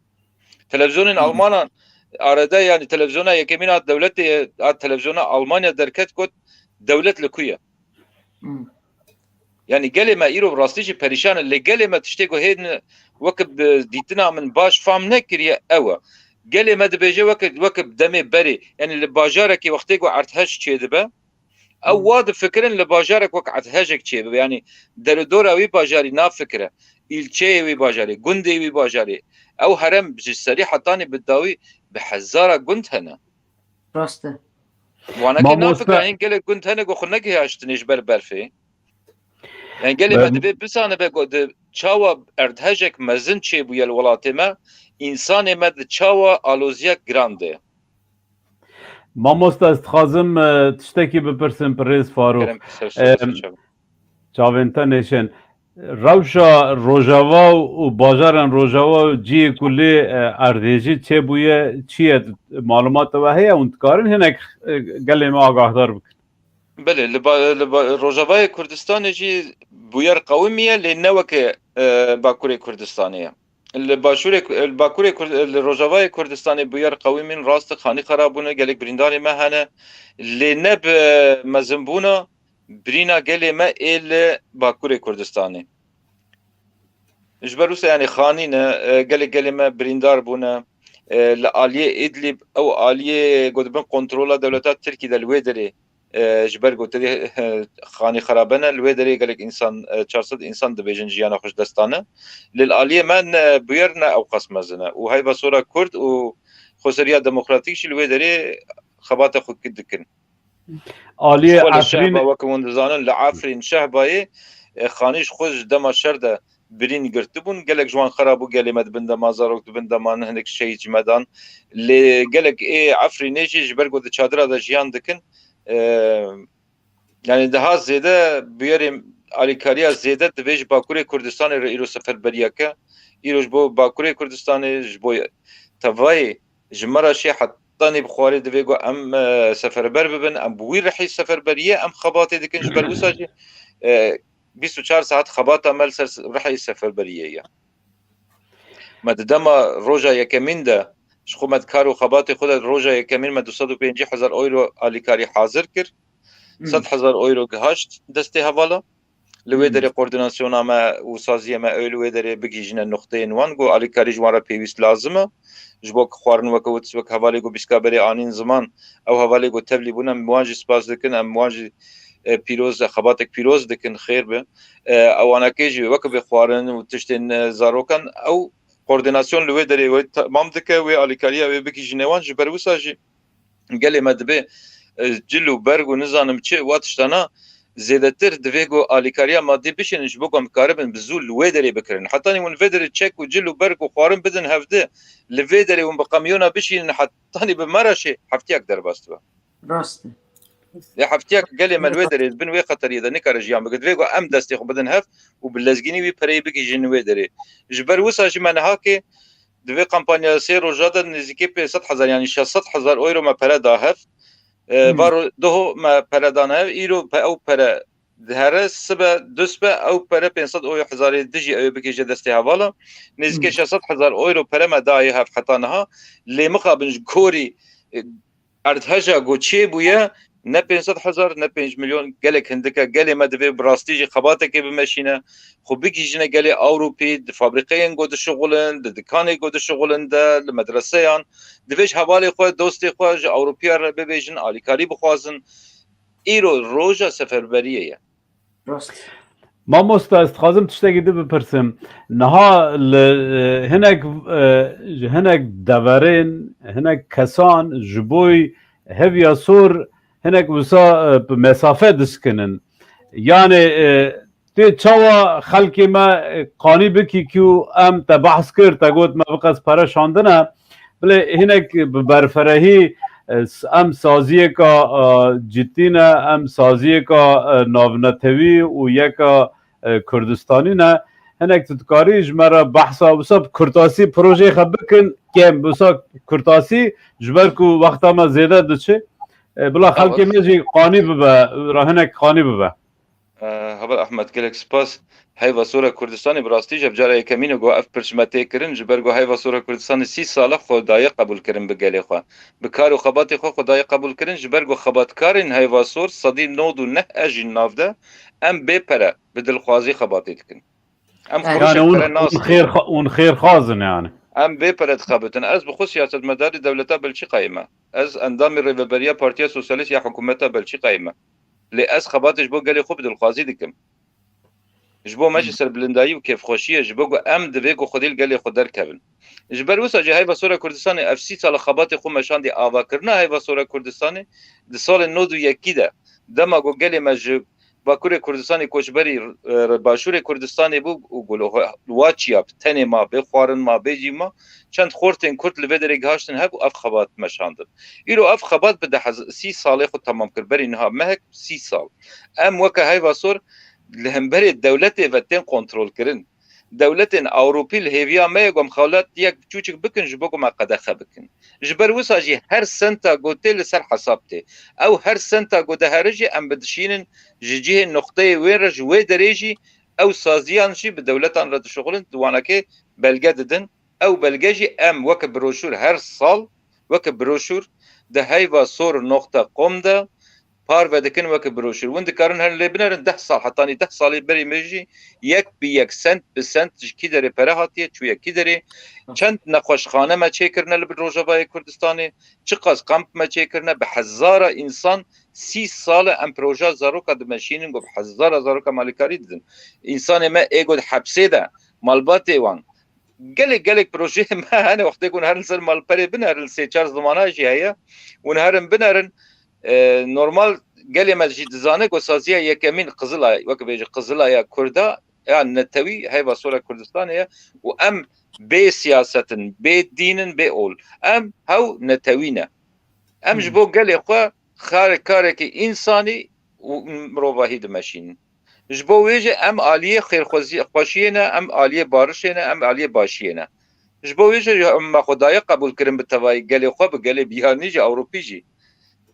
Televizyonên Almanan arede, yani televizyona yekemîn a dewletê, a televizyona Almanya derket got, dewlet li ku ye? Yani gelê me îro bi rastî jî perîşan e. Lê gelê me tiştê ku hêdin weke bi dîtina min baş fam nekiriye ew e. Gelê me dibêje weke, weke bi demê berê, yani li bajarekî wextê ku erdhej çêdibe, ew wa difikirin li bajarek wek erdhejek çêbibe. Yani derûdora wî bajarî nafikire. Îlçeyê wî bajarê, gundê wî bajarê. Ew herem ji serî hetanî bi dawî bi hezara gund hene. Rast e. Wanekê Mamoste. Nafikire, hîn gelek gund hene ku xwe negihaştinê ji ber berfê. Yani gelê me Be- divê bizanibe ku di çawa erdhejek mezin çêbûye li welatê me, însanê me di çawa aloziyek giran de. Mamoste, ez dixwazim, e, tiştekî bipirsim, birêz Farûq. Kerem, ser Em, ser çav. Çavên te nêşên. Rewşa Rojava û bajarên Rojava û cihê ku lê, e, erdhêjî çêbûye çi ye? Malûmat we heye? Hûn dikarin hinek, e, gelê me agahdar bikin? Belê, li ba-, li ba-, Rojavayê Kurdistanê jî bûyer qewimiye, lê ne weke, e, Bakurê Kurdistanê ye. Li Başûrê, li Bakurê Kurd-, li Rojavayê Kurdistanê bûyer qewimîn, rast e, xanî xera bûne, gelek birîndarê me hene. Lê ne bi mezinbûna birîna gelê me ê li Bakurê Kurdistanê. Ji ber wisa, yani, xanî ne, e, gelek gelê me birîndar bûne. E, li aliyê Îdlîb, ew aliyê ku di bin kontrola dewleta Tirkî de li wê derê, e, ji ber ku tedê, e, xanî xerabe ne, li wê derê gelek însan, e, çar sed însan dibêjin jiyana xwe ji dest dane. Lê li aliyê me ne, bûyer ne ew qas mezin e. Û heyva sora Kurd û xweseriya demokratîk jî li wê derê xebata xwe ki-, dikin. Aliyê Ji xwe li Efrîn Şehba, weke hûn dizanin, li Efrîn, Şehbayê, e, xanî ji xwe ji dema şer de birîn girtibûn. Gelek ji wan xera bû, gelê me di bin de ma, zarok di bin de man, hinek şehîd ji me dan. Lê gelek ê Efrînê jî ji ber ku di çadira de jiyan dikin, e, yani daha zêde bûyerê alîkariya zêde divê ji Bakurê Kurdistanê re îro seferberiyeke. Îro ji bo Bakurê Kurdistanê, ji bo tevayê ji me re şê hetanî bi xwarê divê ku em, e, seferber bibin, em bi wî rihî seferberiyê em xebatê dikin, ji ber wisa jî, e, bîst û çar saet xebata me li ser rihê seferberiyê ye. Me di dema roja yekemîn de, ji xwe me di kar û xebatê xwe de roja yekemîn me du sed û pêncî hezar euro alîkarî hazir kir. Hmm. Sed hezar euro gihaşt destê hevala. Li wê derê koordînasyona me û saziya me ew li wê derê bigihîjine nuqteyên wan ku alîkarî ji wan re pêwîst lazim e. Ji bo ku xwarin weke wit, wek hevalê ku bîska berê anîn ziman, ew hevalê ku tevlî bûn, em wan jî spas dikin, em wan jî, e, pîroz, xebatek pîroz dikin, xêr be. E, ewanakê jî weke bê xwarin û tiştên, e, zarokan, ew koordînasyon li wê derê wê temam dike, wê alîkariya wê bigihîjine wan. Ji ber wisa jî gelê me dibê, e, cil û berg û nizanim çi wa tiştana zêdetir divê ku alîkariya madî bişînin ji bo ku em bikaribin bi zû li wê derê bikirin. Hetanî hûn vê derê çek û cil û berg û xwarin bidin hevdi, li vê derê hûn bi qemiyona bişînin hetanî bi me re şê heftiyak derbas dibe. Rast e. Lê heftiyak gelê me li wê derê bin wê xeteriyê de nikare jiyan bike. Divê ku em destê xwe bidin hev û bi lezgînî wî pereyê bigihîjin wê derê. Ji ber wisa jî me niha kê di vê kampanya sê roja de nêzîkî pênc sed hezar, yanî şeş sed hezar euro me pere da hev. E, Hmm. Varo doho me pere dane hev, îro pe-, ew pere dihere sibe, du sibe, ew pere pênc sed euro hezarê dijî ew ê bikêje destê hevala. Nêzîkî Hmm. şeş sed hezar euro pere me dayê hev heta niha. Lê mixabin ji gorî, e, erdheja ku çêbûye, ne pênc sed hezar, ne pênc milyon, gelek hindik e. Gelê me divê bi rastî jî xebatekê bimeşîne, xwe bigihîjine gelê Ewropî, di fabrîkeyên ku dişixulin, di dikanê ku dişixulin de, li medreseyan. Divê ji hevalê xwe, dostê xwe ji Ewropiya re bibêjin, alîkarî bixwazin. Îro roja seferberiyê ye. Rast. Mamosta, ez dixwazim tiştekî din bipirsim. Niha li, e, hinek, e, ji hinek deverên, hinek kesan ji bo heviya sor hinek wisa, e, bi mesafe diskinin. Yanê, e, tê çawa xelkê me, e, qanî bikî ku em te behs kir, te got me biqas pere şandine. Bilê hinek bi berferehî, e, s-, em saziyeka, e, cidî ne, em saziyeka, e, navnetewî û yeka, e, Kurdistanî ne. Hinek tu dikarî ji me re behsa wisa bi kurtasî projeyê xwe bikin, kêm wisa kurtasî, ji ber ku wexta me zêde diçe. E, bila Tamam. xelkê me jî qanî bibe, ra hinek qanî bibe. E, Heval Ahmed, gelek spas. Heyva Sora Kurdistanê bi rastî jî ev cara yekemîn e ku ev pirs me tê kirin, ji ber ku Heyva Sora Kurdistanê sî sal e xwe daye qebûlkirin bi gelê xwe. Bi kar û xebatê xwe xwe daye qebûlkirin, ji ber ku xebatkarên Heyva Sor sedî nod û neh e jî nav de, em bê pere, bi dilxwazî xebatê dikin. Em Yani, xuruşek yani hûn, pere hûn nastin. Xêr, hûn xêrxwaz in yani. Em bê pere dixebitin. Ez bi xwe siyasetmedarê dewleta Belçîkayê me. Ez endamê rêveberiya Partiya Sosyalîst ya hikûmeta Belçîkayê me. Lê ez xebatê ji bo gelê xwe bi dilxwazî dikim. Ji bo me jî serbilindayî û kêfxweşî ye, ji bo ku em divê ku xwedî li gelê xwe derkevin. Ji ber wisa jî Heyva Sora Kurdistanê ev sî sal e xebatê xwe meşandî, avakirina Heyva Sora Kurdistanê di salên nod û yekî de, dema ku gelê me ji Bakurê Kurdistanê koçberî, e, Başûrê Kurdistanê bû û ku li wa çiya bi tenê ma, bê xwarin ma, bê cî ma, çend xortên Kurd li vê derê gihaştin hev û ev xebat meşandin. Îro ev xebat bi deh, sî salê xwe temam kir. Berî niha mehek, sî sal. Em weke Heyva Sor li hemberê dewletê ve tên kontrolkirin. Dewletên Ewropî li hêviya me ye, ku em xewlatiyek biçûçik bikin ji bo ku me qedexe bikin. Ji ber wisa jî her senta ku tê li ser hesab tê. Ew her senta ku dihere jî em bidişînin ji cihê nuqteyê wê re, ji wê derê jî ew saziyan jî bi dewletan re dişuxulin, di wanakê belge didin. Ew belge jî em weke broşûr her sal, weke broşûr di heyva sor noqta com de parve dikin weke broşûr. Hûn dikarin herin lê binerin deh sal, hetanî deh salê berî me jî yek bi yek, sent bi sent ji kî derê pere hatiye, çûye kî derê, çend nexweşxane me çêkirine li Rojavayê Kurdistanê, çiqas kamp me çêkirine, bi hezara însan sî sal e em proja zaroka dimeşînin, ku bi hezara zaroka malîkarî didin. Însanê me ê ku di hepsê de, malbatê wan, gelek, gelek projeyê me hene, wextê ku hûn herin ser malperê binerin, sê çar zimana jî heye, hûn herin binerin, e, normal gelê me jî dizane ku saziya yekemîn Qizila, weke bêje Qizilaya Kurda ya netewî Heyva Sora Kurdistanê ye û em bê siyaset in, bê dîn in, bê ol. Em hew netewî ne. Em ji Hmm. bo gelê xwe xare-, karekî însanî û mirovahî dimeşînin. Ji bo wê jî em aliyê xêrxwezî-, xweşiyê ne, em aliyê barişê ne, em aliyê başiyê ne. Ji bo wê jî em me xwe daye qebûl kirin bi tevayî gelê xwe, bi gelê biyanî jî, Ewropî jî.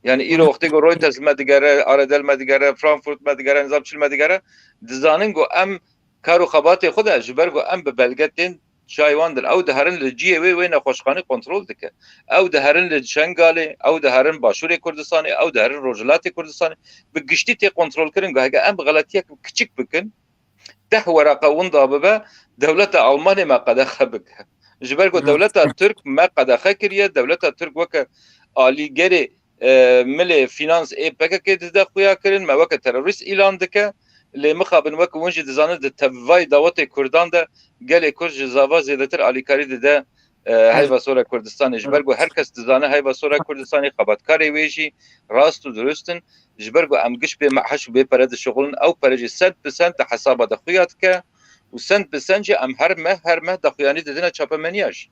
Yani îro wextê ku Reuters me digere, Aredel me digere, Frankfurt me digere, nizam çil me digere, dizanin ku em kar û xebatê xwe de, ji ber ku em bi belge tên Çiyayê wan din. Ew diherin li cihê wê, wê nexweşxanî kontrol dike. Ew diherin li Şengalê, ew diherin Başûrê Kurdistanê, ew diherin Rojhilatê Kurdistanê. Bi giştî tê kontrolkirin. Heke em xeletiyek kiçik bikin, deh weraqa winda bibe, dewleta Almanê me qedexe bike. Ji ber ku dewleta Tirk me qedexe kiriye, dewleta Tirk weke alîgerê, e, milê fînans ê P K K dide xuya kirin, me weke terorîst îlan dike. Lê mixabin weke win jî dizanin di tevayê dawetê Kurdan de gelê Kurd ji zava zêdetir alîkarî dide, e, heyva sora Kurdistanê. Ji ber ku her kes dizane heyva sora Kurdistanê, xebatkarê wê jî rast û durust in. Ji ber ku em giş bê meheş û bê pere dişixulin, ew pere jî sed bi sed di hesaba de xuya dike û sed bi sed jî em her meh, her meh daxuyanî didine çapemeniya jî.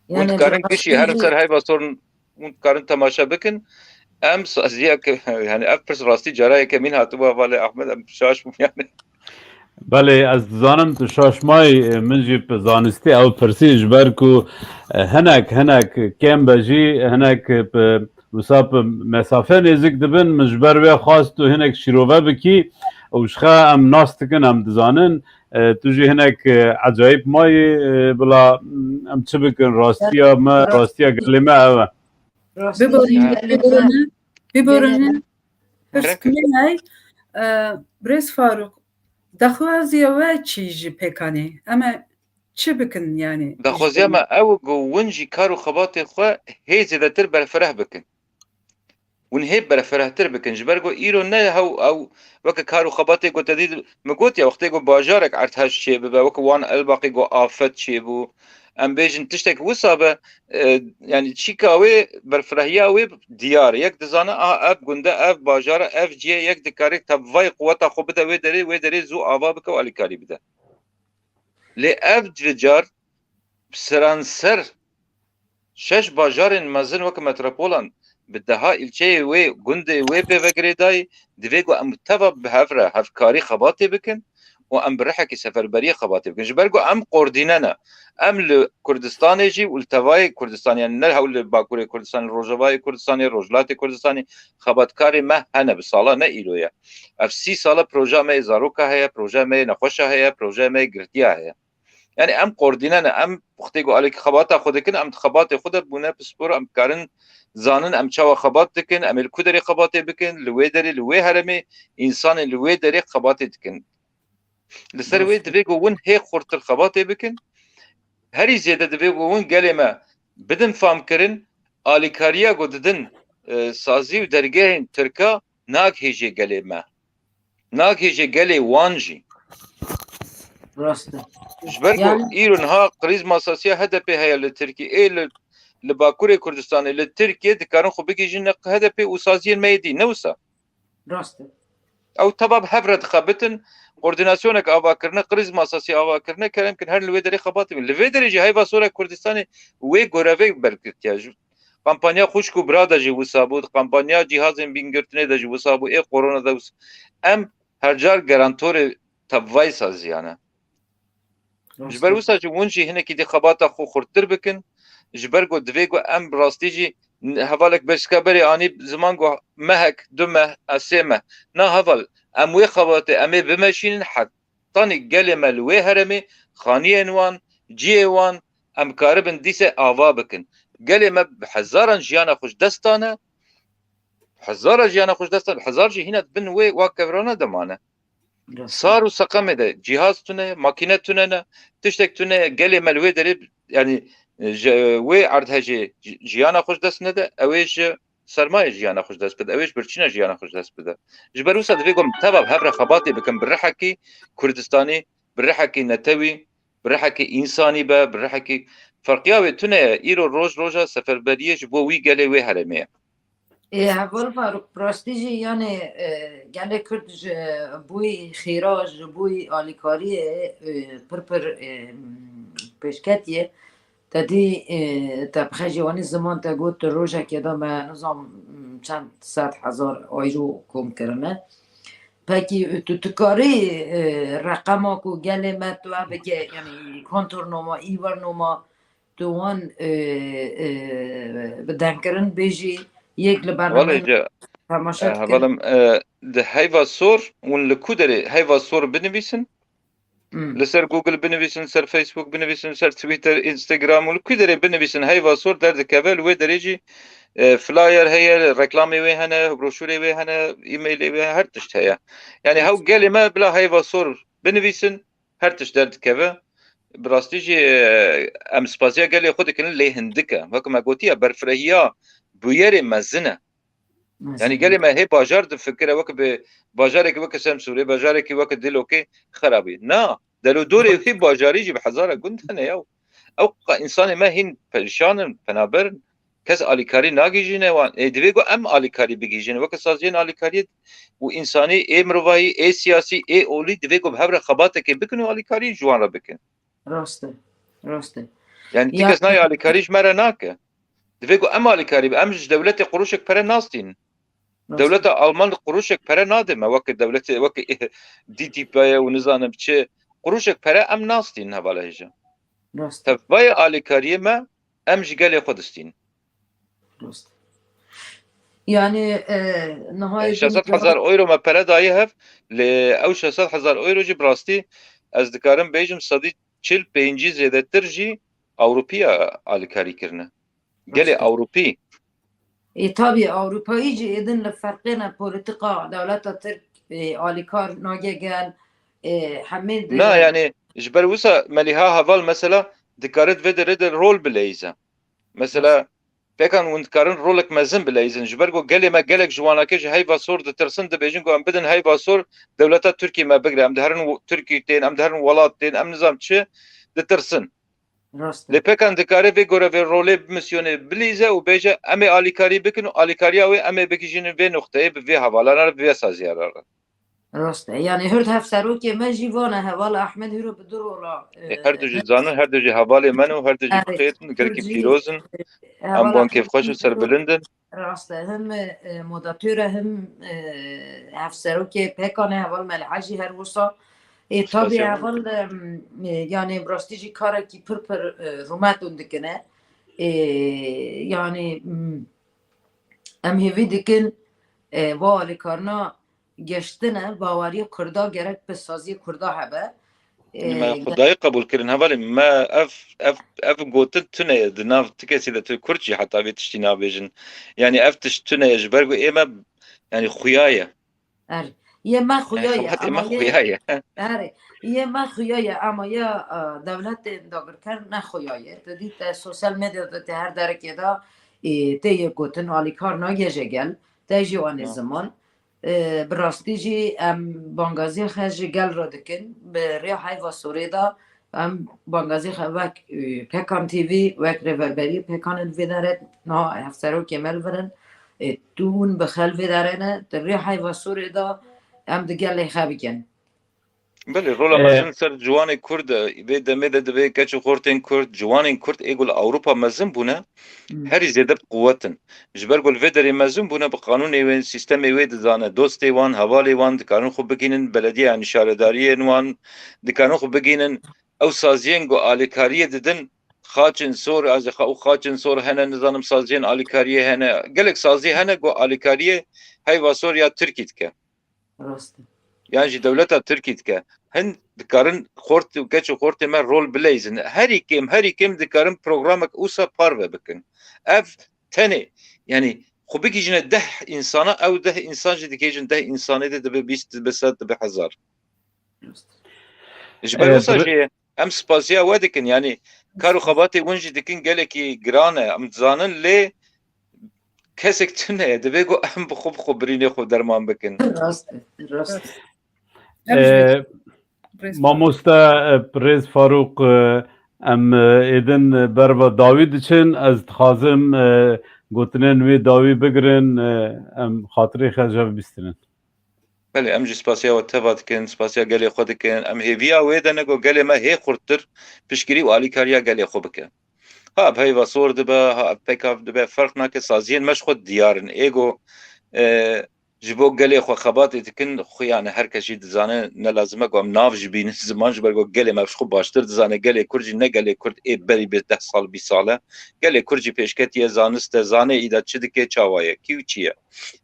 Hûn Yani dikarin gişî her ser heyva sor hûn dikarin temaşe bikin. Em saziyek, yani ev pirs rastî cara yekemîn hatibû hevalê Ahmed, em şaş bûn yani. Belê, ez dizanim tu şaş mayî, e, min jî bi zanistî ew pirsî, ji ber ku, e, hinek, hinek kêm be jî, hinek bi wisa bi mesafe nêzik dibin, min ji ber wê xwest tu hinek şîrove bikî û ji xe em nas dikin, em dizanin, e, tu jî hinek, e, ecayîb mayî, e, bila em çi bikin, rastiya me, rastiya gelê me ev e. Biborîne, biborîne, biborîne. Pirsgirêk hey, e, Birêz Farûq, daxwaziya we çi ji P K K'ê? Em ê çi bikin yani? Daxwaziya me ew ku win jî kar û xebatê xwe hê zêdetir berfireh bikin. Win hê berfirehtir bikin. Ji ber ku îro ne hew ew weke kar û xebatê ku te dî min gotiye, wextê ku bajarek erdhej çêbibe, weke wan Elbaqê ku afet çêbû, em bêjin tiştek wisa be, e, yani çîka wê, berfirehiya wê diyar e. Yek dizane, aha, ev gund e, ev bajar e, ev cih e, yek dikare tevayê quweta xwe bide wê derê, wê derê zû ava bike û alîkarî bide. Lê ev ricar seranser şeş bajarên mezin weke metropolan bi deha îlçeyê wê, gundê wê pê ve girêdayî, divê ku em teva bi hev re hevkarî xebatê bikin û em bi rihekî seferberiyê xebatê bikin. Ji ber ku em koordîne ne. Em li Kurdistanê jî û li tevayê Kurdistanê, yani ne hewl li Bakurê Kurdistanê, Rojavayê Kurdistanê, Rojhilatê Kurdistanê xebatkarê me hene bi sala, ne îro ye. Ev sî sal e projeya me yê zaroka heye, projeya me yê nexweşa heye, projeya me yê girtiya heye. Yani em koordîne ne, em wextê ku alîkî xebata xwe dikin, em di xebatê xwe de bûne pispor, em dikarin zanin em çawa xebat dikin, em ê li ku derê xebatê bikin, li wê derê, li wê herêmê, însanên li wê derê xebatê dikin. Li ser wê divê ku win hê xurtir xebatê bikin, herî zêde divê ku win gelê me bidin famkirin, alîkariya ku didin, e, sazî û dergehên Tirka nagihêjê gelê me. Nagihêjê gelê wan jî. Rast e. Ji ber ku Yani îro niha krîz masasiya H D P heye li Tirkiyê, ê li, li Bakurê Kurdistanê, li Tirkiyê dikarin xwe bigihîjin H D P û saziyên me yê dî, ne wisa? Rast e. Ew teva bi hev re dixebitin, koordînasyonek ava kirine, krîz masasî ava kirine, kerem kin herin li wê derê xebatê bin. Li vê derê jî heyva sora Kurdistanê wê gorevê bergirtiye. Ji kampanya xwişk û bira de jî wisa bû, di kampanya cîhazên bîngirtinê de jî wisa bû, ê korona de wisa. Em her car garantorê tevayê saziya ne. Ji ber wisa jî hûn jî hinekî dî xebata xwe xurttir bikin. Ji ber ku divê ku em bi rastî jî n-, hevalek berşika berê anî ziman ku mehek, du meh, a sê meh. Na heval, em wê xebatê em ê bimeşînin hetanî gelê me li wê herêmê, xaniyên wan, cihê wan, em karibin dîse ava bikin. Gelê me bi hezaran jiyana xwe ji dest dane, hezara jiyana xwe ji dest dane, hezar jî hîna di bin wê wa kevirana de mane. Rast e. Sar û seqemê de cîhaz tune ye, makîne tune ne, tiştek tune ye, gelê me li wê derê, yani, ji wê erdhejê ji-, jiyana xwe ji dest nede, ew ê ji sermayê jiyana xwe ji dest bide, ew ê ji birçîna jiyana xwe ji dest bide. Ji ber wisa divê ku em teva bi hev re xebatê bikin, bi rihekî Kurdistanî, bi rihekî netewî, bi rihekî însanî be, bi rihekî ferqiya wê tune ye. Îro roj roja seferberiyê ji bo wî gelê wê herêmê ye. Ê, Heval Farûq, bi rastî jî, yanê, e, gelê Kurd ji bo xêra, ji bo alîkariyê, e, pir pir, e, pêşketiye. Te dî, e, te bi xêjê wanî ziman te got, tu rojekê de me nizam çend sed hezar ayro kom kirine. Pekî tu dikarî, e, reqema ku gelê me tu bike, yanî kontûrnoma, îvarnoma, tu wan, e, e, bi dengkirin bêjî, yek li bername Walê ce, temaşe e, dikin. Hevalim, e, di heyva sor, hûn li ku derê heyva sor binivîsin? Hmm. Li ser Google binivîsin, ser Facebook binivîsin, ser Twitter, Instagram û li ku derê binivîsin, heyva sor derdikeve, li wê derê jî, e, flyer heye, reklamê wê hene, broşûrê wê hene, e-mailê wê, her tişt heye. Yani hew gelê me bila heyva sor binivîsin, her tişt derdikeve. Bi rastî jî, e, em spasiya gelê xwe dikin, lê hindik e. Wek me gotiye, berfirehiya bûyerê mezin e. Yanî gelê me hê bajar difikire weke bi bajarekî weke Semsûrê, bajarekî weke Dîlokê xerabî. Na, derûdorê wê bajarî jî bi hezara gund hene ya. Ew qa-, însanê me hîn perîşan in, penaber in. Kes alîkarî nagihîjîne wan. Ê, divê ku em alîkarî bigihîjin. Weke saziyên alîkariyê û însanî, ê mirovahî, ê siyasî, ê olî divê ku bi hev re xebatekê bikin û alîkarî ji wan re bikin. Rast e. Rast e. Yani ti kes nayê alîkarî ji me re nake. Divê ku em alîkarî, em ji dewletê quruşek pere nastînin. Rast e. Dewleta Alman quruşek pere nade me, weke dewletê, weke D T P ye û nizanim çi, quruşek pere em nastînin hevala hêja. Rast e. Tevayê alîkariyê me, em ji gelê xwe distînin. Rast. Yani, e, niha E, şeş sed hezar euro me pere daye hev, lê ew şeş sed hezar euro jî bi rastî ez dikarim bêjim sedî çil pêncî zêdetir jî Ewropiya alîkarî kirine. Gelê Rast e. Ewropî. E, tabî Ewropayî jî êdin li ferqê ne polîtîka dewleta Tirk, e, alîkar nage gel, e, hemê di- Na, yani ji ber wisa Melîha heval mesela dikare di vê derê de rol bileyze. Mesela Pekan hûn dikarin rolek mezin bileyzin. Ji ber ku gelê me gelek ji wanakê ji heyva sor ditirsin, dibêjin ku em bidin heyva sor, dewleta Tirkiyê me bigire. Em diherin w-, Tirkiyê tên, em diherin welat tên, em nizam çi, ditirsin. Rast e. Lê pekan dikare vê gore vê rolê bi misyonê bilîze û bêje, em ê alîkarî bikin û alîkariya wê em ê bigihîjin vê nuqteyê bi vê hevalana re, bi vê saziya re. Rast e. Yani hurd hevserokê me jî vane heval Ahmed Hiro bi du rola, E, e, her du jî zanin, her du jî hevalê me ne û her du jî Erê, bixêtin, gelekî Hurd jî, pîroz in. E, Em heval wan Ahmed kêfxweş û Hiro serbilind in. Rast e. Him, e, moderatör e, him, e, hevserokê pekan e, heval Melih jî her wisa. E, tabî Spasiya. Heval, e, e, yani bi rastî jî karekî pir pir, e, rûmet hûn dikine. E, yani, m, em hêvî dikin, e, va alîkarina geştine, baweriya Kurda gerek bi saziyê Kurda hebe. Me Ee, Xwedayê qebûl kirin. Hevalê me ev, ev, ev gotin tune ye. Di nav ti kesî de tu Kurd jî heta vê tiştî nabêjin. Yani ev tişt tune ye. Ji ber ku ê me, yani xuya ye. Er, yê me xuya ye, Xebatê me ama yê xuya ye. Erê, yê me xuya ye, ama ya, e, dewletên dagirker ne xuya ye. Tu dî te sosyal medyada te her derekê de, e, tê yê gotin alîkar nagêje gel. Te jî wanê Ha. ziman. E, bi rastî jî em bangazî xwe ji gel re dikin. Bi rêya Heyva Sorê de em bangazî xwe wek, e, Pekan T V, wek rêveberiyê Pekanê li vê derê, niha hevserokê me li vir in. E, tu hûn bi xwe li vê derê ne, di rêya Heyva Sorê de em di gelê xwe bikin. Belê, rola Ee, mezin ser ciwanê Kurd e. Vê demê de divê keç û xortên Kurd, ciwanên Kurd ê ku li Ewropa mezin bûne, Hmm. herî zêde bi quwet in. Ji ber ku li vê derê mezin bûne, bi qanûnê wê, sîstemê wê dizane. Dostê wan, hevalê wan dikarin xwe bigihînin belediye, yanî şaredariyên wan dikarin xwe bigihînin. Ew saziyên ku alîkariyê didin, xaçên sor, ez ê xa-, û xaçên sor hene, nizanim saziyên alîkariyê hene. Gelek sazî hene ku alîkariyê Heyva Sor ya Tirkî dike. Rast e. Yan jî dewleta Tirkî dike. Hin dikarin xort û keç û xortê me rol bileyzin. Herî kêm, herî kêm dikarin programek wisa parve bikin. Ev tenê, yani xwe bigihîjine deh însana, ew deh însan jî digihîjin deh însanê de dibe bîst, dibe sed, dibe hezar. Rast e. Ji ber Ee, wisa bir- jî em spasiya we dikin. Yani kar û xebatê win jî dikin gelekî giran e. Em dizanin lê kesek tune ye. Divê ku em bi xwe, bi xwe birînê xwe derman bikin. Rast e, rast e. Em jî Ee, Birêz Farûk. Mamoste, e, Birêz Farûk, e, em, e, êdin berva dawî diçin. Ez dixwazim, e, gotinên wê dawî bigirin, e, em xatirê xwe ji hev bistînin. Belê, em jî spasiya we teva dikin, spasiya gelê xwe dikin. Em hêviya wê de ne ku gelê me hê xurttir piştgirî û alîkariya gelê xwe bike. Ha ev Heyva Sor dibe, ha ev P K K dibe, ferq nake, saziyên me ji xwe diyar in. Ê ku, e, Ji bo gelê xwe xebatê dikin, xwe yani her kes jî dizane, ne lazim e ku em nav jî bînin, ziman, ji ber ku gelê me ji xwe baştir dizane, gelê Kurd jî ne gelê Kurd ê berî bi deh sal, bîst sal e. Gelê Kurd jî pêşketiye, zanist e, zane îda çi dike, çawa ye, kî û çi ye.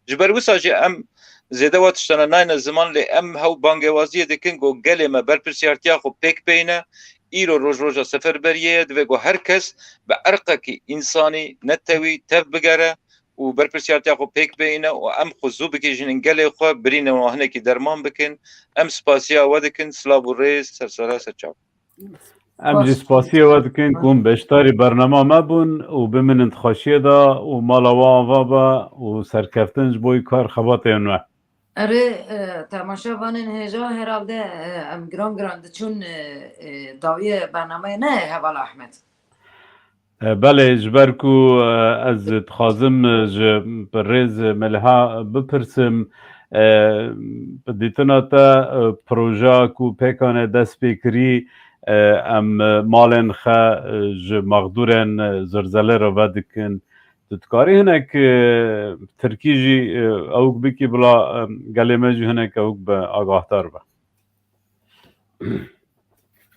Ji ber wisa jî em zêde wa tiştana nayne ziman, lê em hew bangewaziyê dikin ku gelê me berpirsiyartiya xwe pêk bêyne. Îro roj roja seferberiyê ye, divê ku her kes bi erqekî însanî, netewî tev bigere û berpirsiyartiya xwe pêk bêyne û em xwe zû bigihîjînin gelê xwe, birînên wan hinekî derman bikin. Em spasiya we dikin, silav û rêz, ser sera, ser çav. Em jî spasiya we dikin ku hûn beşdarî bernama me bûn û biminin di xweşiyê de û mala we ava be û serkeftin ji bo kar xebatên we. Erê, e, temaşevanên hêja, herhalde, e, em giran giran diçûn, e, e, dawiyê bernameyê, ne heval Ahmet? E, belê, ji ber ku, e, ez dixwazim, e, ji birêz Meliha bipirsim, e, bi dîtina te, e, projeya ku pêkan e dest pê kirî, e, em, e, malên xwe, e, ji mexdûrên, e, zilzele re vedikin. Tu dikarî hinek, e, tirkî jî, e, ewk bikî, bila, e, gelê me jî hinek ewk be, agahdar be.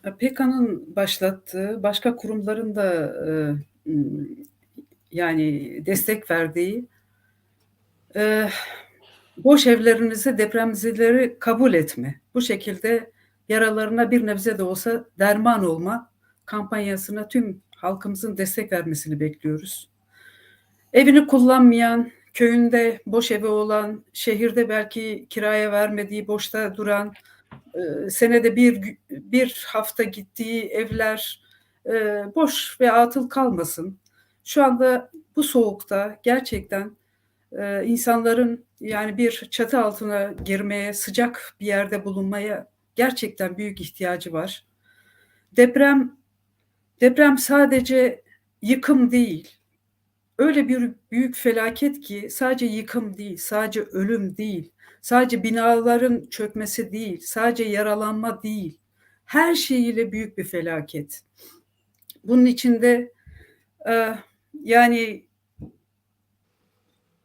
PKK'nın başlattığı, başka kurumların da, e, m, yani destek verdiği, e, boş evlerinizi depremzedeleri kabul etme, bu şekilde yaralarına bir nebze de olsa derman olma kampanyasına tüm halkımızın destek vermesini bekliyoruz. Evini kullanmayan, köyünde boş evi olan, şehirde belki kiraya vermediği, boşta duran, e, senede bir gü-, bir hafta gittiği evler, e, boş ve atıl kalmasın. Şu anda bu soğukta gerçekten, e, insanların yani bir çatı altına girmeye, sıcak bir yerde bulunmaya gerçekten büyük ihtiyacı var. Deprem, deprem sadece yıkım değil. Öyle bir büyük felaket ki sadece yıkım değil, sadece ölüm değil, sadece binaların çökmesi değil, sadece yaralanma değil. Her şeyiyle büyük bir felaket. Bunun içinde, e, yani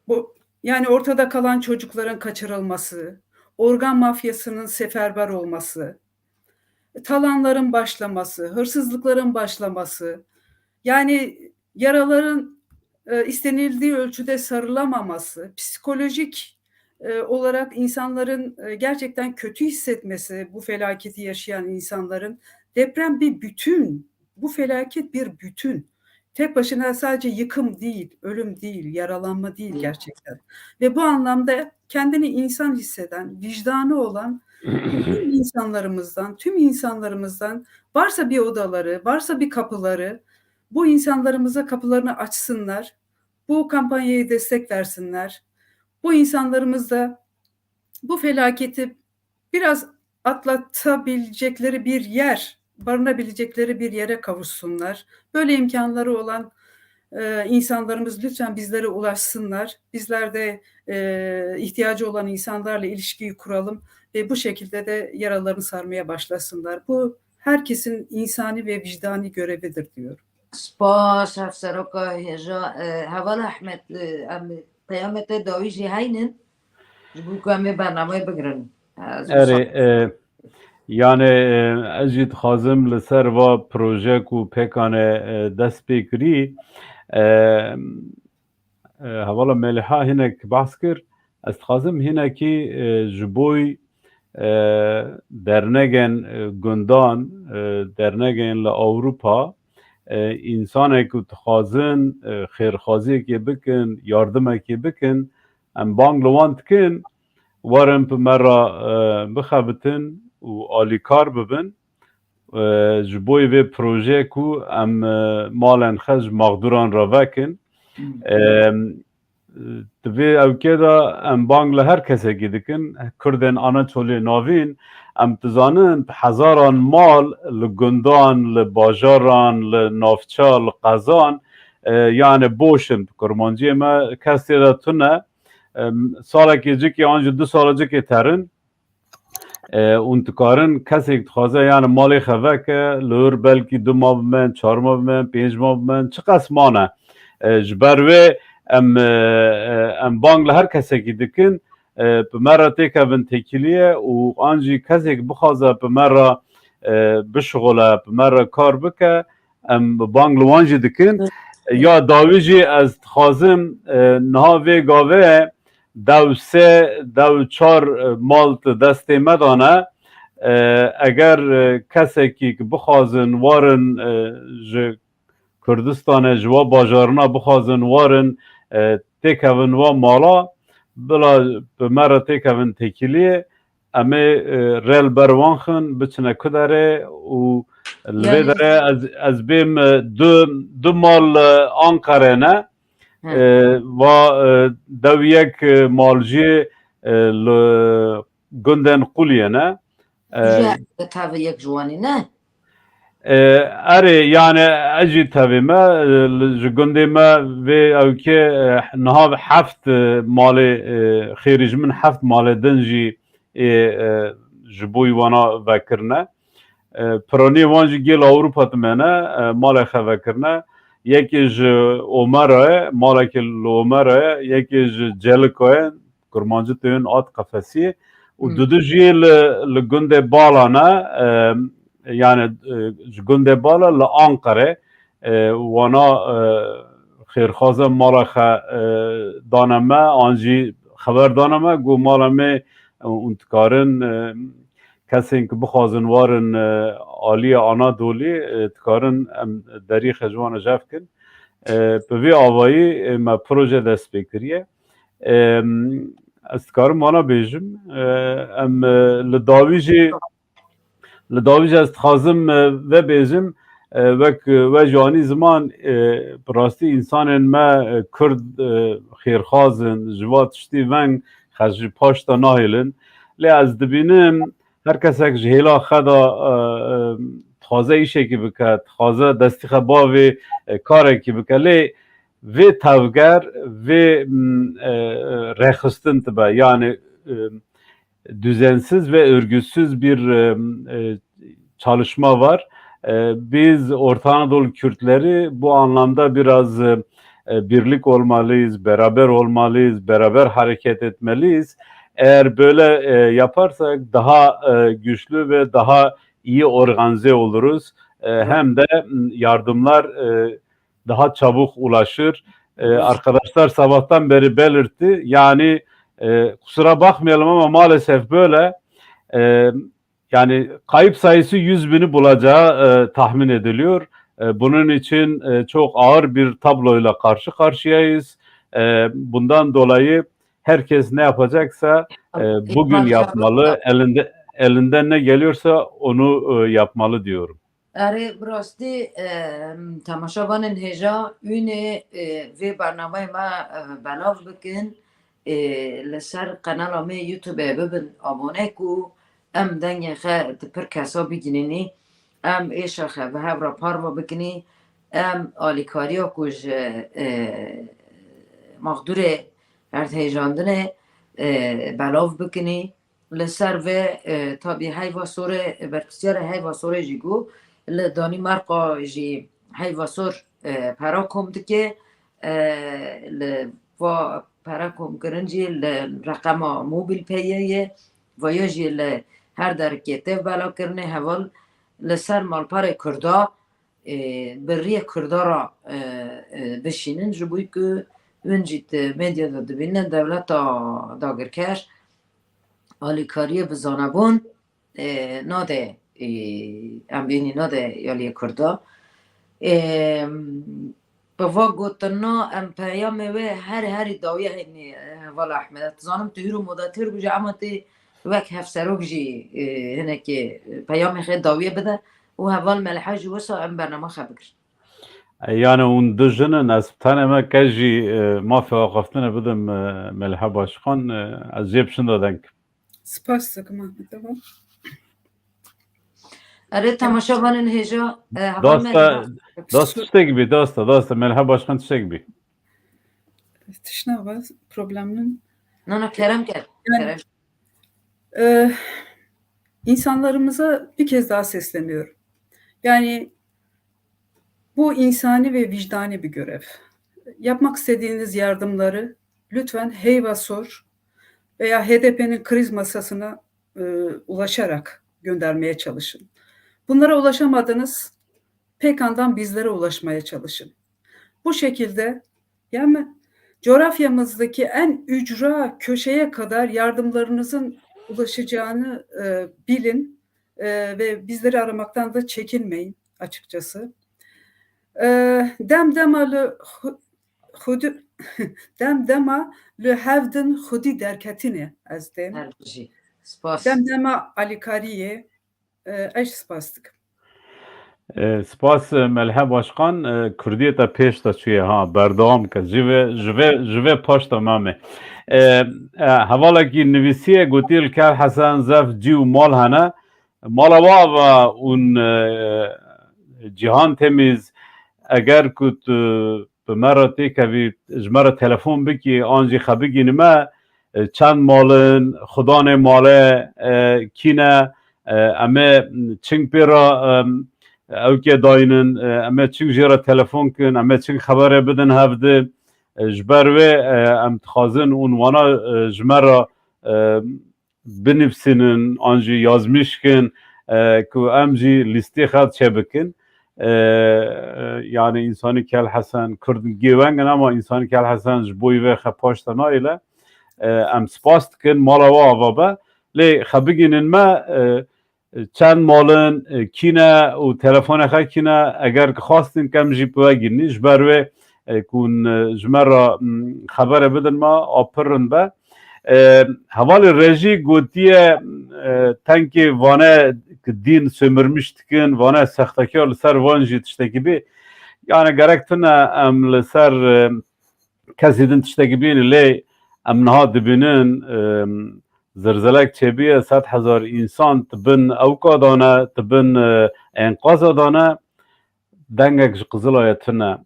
bu, yani ortada kalan çocukların kaçırılması, organ mafyasının seferber olması, talanların başlaması, hırsızlıkların başlaması, yani yaraların, e, istenildiği ölçüde sarılamaması, psikolojik, e, olarak insanların, e, gerçekten kötü hissetmesi, bu felaketi yaşayan insanların, deprem bir bütün, bu felaket bir bütün. Tek başına sadece yıkım değil, ölüm değil, yaralanma değil gerçekten. Ve bu anlamda kendini insan hisseden, vicdanı olan tüm insanlarımızdan, tüm insanlarımızdan varsa bir odaları, varsa bir kapıları, bu insanlarımıza kapılarını açsınlar, bu kampanyaya destek versinler. Bu insanlarımız da bu felaketi biraz atlatabilecekleri bir yer, barınabilecekleri bir yere kavuşsunlar. Böyle imkanları olan, e, insanlarımız lütfen bizlere ulaşsınlar. Bizler de, e, ihtiyacı olan insanlarla ilişkiyi kuralım ve bu şekilde de yaralarını sarmaya başlasınlar. Bu herkesin insani ve vicdani görevidir diyorum. Spas, hevseroka hêja, e, heval Ahmet, e, em peyamê te dawî jî heynin. Ji bo ku em ê bernameyê bigirin. Ez Erê, wisa- e, yani, e, ez jî dixwazim li ser va proje ku pêkane, e, dest pê kirî, e, e, hevala Meliha hinek behs kir. Ez dixwazim hinekî, e, ji boy, e, dernegên, e, gundan, e, dernegên li Ewropa, e, însanek ku dixwazin, e, xêrxwaziyekê bikin, yardimekê bikin, em bang li wan dikin, werin bi me re, e, bixebitin û alîkar bibin. E, ji bo vê projeyê ku em, e, malên xwe ji mexdûran re vekin. Hmm. E, di vê ewkê de em bang li her kesekî dikin. Kurdên Anatoliyê Navîn, em dizanin, bi hezaran mal li gundan, li bajaran, li navça, li qezan, e, yani boş in. Bi kurmanciyê me kes tê de tune. E, salekê cikê an jî du sala cikê terin. E, hûn dikarin, kesek dixwaze, yani malê xwe veke, li wir belkî du ma bimen, çar ma bimen, pênc ma bimen, çiqas mane. E, ji ber wê em, e, e, em bang li her kesekî dikin, e, bi me re têkevin têkiliyê û an jî kesek bixwaze bi me re, e, bişixule, bi me re kar bike, em bang li wan jî dikin. Ya dawî jî ez dixwazim, e, niha vê gavê dew sê, dew çar, e, mal di destê me de ne. E, eger, e, kesekî ki bixwazin warin, e, ji Kurdistanê, ji wa bajarina bixwazin warin, e, têkevin wa mala, bila bi me re têkevin têkiliyê, em ê, e, rê li ber wan xin, biçine ku derê û li vê Yani derê ez, ez bêm, e, du, du mal, e, Anqerê ne. Hı. E, va, e, dew yek, e, mal jî, e, li gundên Quliyê ne. E, Tuje tavê yek ji wanî ne? E, erê, yani ez jî tevê me, e, li, ji gundê me vê ewkê, e, niha heft, e, malê, e, xêrî ji min heft malê din jî ê, e, ji bo wana vekirine. E, piranî wan jî gêl Ewropa dimene, e, malê xwe vekirine. Yekê ji Omera ye, malekê li Omera ye, yekê ji Celika ye, Kurmancî tên at qefesiyê. Û Hmm. dudu jî li, li gundê Bala ne, e, yani, e, ji gundê Bala li Anqere, e, wana, e, xêrxwaze mala xwe, e, dane me, an jî xeber dane me, got mala me, e, hûn dikarin, e, kesên ku bixwazin warin, e, aliyê Anadolî, e, dikarin em derî xwe ji wan re jev kin. E, bi vî avayî, e, me proje dest pê kiriye. E, ez dikarim wana bêjim, e, em, e, li dawî jî Li dawî jî ez dixwazim, e, vebêjim, e, wek, e, we jî anî ziman, e, bi rastî însanên me, e, Kurd, e, xêrxwaz in, ji va tiştî veng xwe ji paş de nahêlin. Lê ez dibînim her kesek ji hêla xwe de, e, e, dixwaze îşekî bike, dixwaze destî xwe bavê, e, karekî bike. Lê vê tevger, vê, m, e, e, rêxistin dibe. Yani, e, düzensiz ve örgütsüz bir, e, e, çalışma var. E, biz Orta Anadolu Kürtleri bu anlamda biraz, e, e, birlik olmalıyız, beraber olmalıyız, beraber hareket etmeliyiz. Eğer böyle, e, yaparsak daha, e, güçlü ve daha iyi organize oluruz. E, hem de, m, yardımlar, e, daha çabuk ulaşır. E, arkadaşlar sabahtan beri belirtti. Yani, e, kusura bakmayalım ama maalesef böyle. E, yani kayıp sayısı yüz bini bulacağı, e, tahmin ediliyor. E, bunun için, e, çok ağır bir tabloyla karşı karşıyayız. E, bundan dolayı herkes ne yapacaksa, e, bugün yapmalı, elinde, elinden ne geliyorsa onu, e, yapmalı diyorum. Erê, bi rastî, em, temaşevanên hêja, hûnê, e, vê bernameyê me, e, belav bikin, e, li ser qenala me YouTube bibin abone ku em dengê xwe di pir kesa bigihînî, em êşa xwe bi hev re parve bikinî, em alîkariya ku ji, e, mexdûrê erdhêjandinê, e, belav bikinî. Li ser vê, e, tabî heyva sorê, e, berpirsiyarê heyva sorê jî got, li Danîmarka jî heyva sor, e, pera kom dike, e, li va pera komkirin jî li reqema mobil peyê ye, vaya jî li her derikê tê belakirinê heval li ser malperê Kurda, e, bi riyê Kurda re, e, e, bişînin, ji bo ku hûn jî di medya de dibînin, dewleta dagirker alîkariyê bi zanebûn, e, nade, e, em bênî nade aliyê Kurda. E, bi va gotina em peyamê wê her herî dawiye hênî, e, hevala Ehmed. Dizanim tu hîro moderatêr bû jî, ema tê wek hevserok jî, e, hinekê peyamê xê dawiye bide û heval Melih jî wisa em bernama xwe bigirin. E, yani hûn du jin in, ez bi tenê me ke jî, e, mafê axaftinê bidim, e, Melih Başkan, e, ez jê bişinda deng. Spas dikim Ahmet Baba. Erê, temaşevanên hêja, e, heval Dasta, Melih. Dast tiştek bî, dasta, dasta, Melih Başkan tiştek bî. Tişna va, problem nin. No, no, kerem ker, Yani, kerem. e, insanlarımıza bir kez daha sesleniyorum. Yani bu insani ve vicdani bir görev. Yapmak istediğiniz yardımları lütfen heyva sor, veya H D P'nin kriz masasına e, ulaşarak göndermeye çalışın. Bunlara ulaşamadınız, P K'dan bizlere ulaşmaya çalışın. Bu şekilde, yani coğrafyamızdaki en ücra köşeye kadar yardımlarınızın ulaşacağını e, bilin e, ve bizleri aramaktan da çekinmeyin açıkçası. E, dem dema li xu- xudi dem dema li hevdin xudî derketinê ez dêm. Her bijî. Spas. Dem dema alîkariyê e, ez spas dikim. E, spas e, Melhe Başkan, e, Kurdiyê te pêş te çûye ha, berdewam ke. Ji vê, ji vê, ji vê paş te mame. E, e, hevalekî nivîsiye, gotiye li Kel Hesen zef cî û mal hene. Mala we ava ûn e, Cîhan Temîz, eger ku tu bi me re têkevî, ji me re telefon bikî, an jî xebigînî me, e, çend mal in, xudanê malê e, kî ne, e, em ê çing pê re e, ewkê daynin, e, em ê çing jê re telefon kin, em ê çing xeberê bidin hevdi. E, ji ber wê e, em dixwazin ûn wana e, ji me re e, binivsînin an jî yazmîş kin e, ku em jî lîstê xwe çêbikin. E, e, yani însanî Kel Hesen, Kurd gêweng in ama însanî Kel Hesen ji bo vê xwe paş te nayêle. E, em spas dikin, mala we ava be. Lê xwe bigînin me, e, çend mal in, e, kî ne û telefonê xwe kî ne, eger ki xwestin kem jî bi we gînî, ji ber wê e, ku hûn e, ji me re m, xebere bidin me, a pir rind be. E, hevalê rejî gotiye e, tenkê vane ki dîn sömürmüş dikin, vane sextekar li ser van jî tiştekî bê. Yani gerek tune em li ser e, kesî din tiştekî bînin, lê em niha dibînin e, zirzelek çêbûye, sed hezar însan di bin ewka dane, di bin e, enqaza dane, dengek ji Qizilayê tune.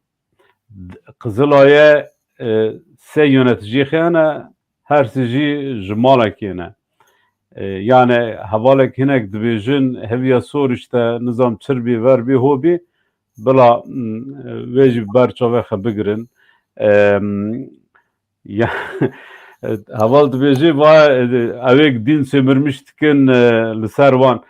Qizilayê e, sê yöneticiyê hene, her sê jî ji malekê ne. E, yani hevalek hinek dibêjin, heviya sor işte nizam çir bî, ver bî, ho bî, bila m, wê jî ber çavê xwe bigirin. E, m, ya, heval dibêjê va e, ewêk dîn sömürmüş dikin e, li ser wan.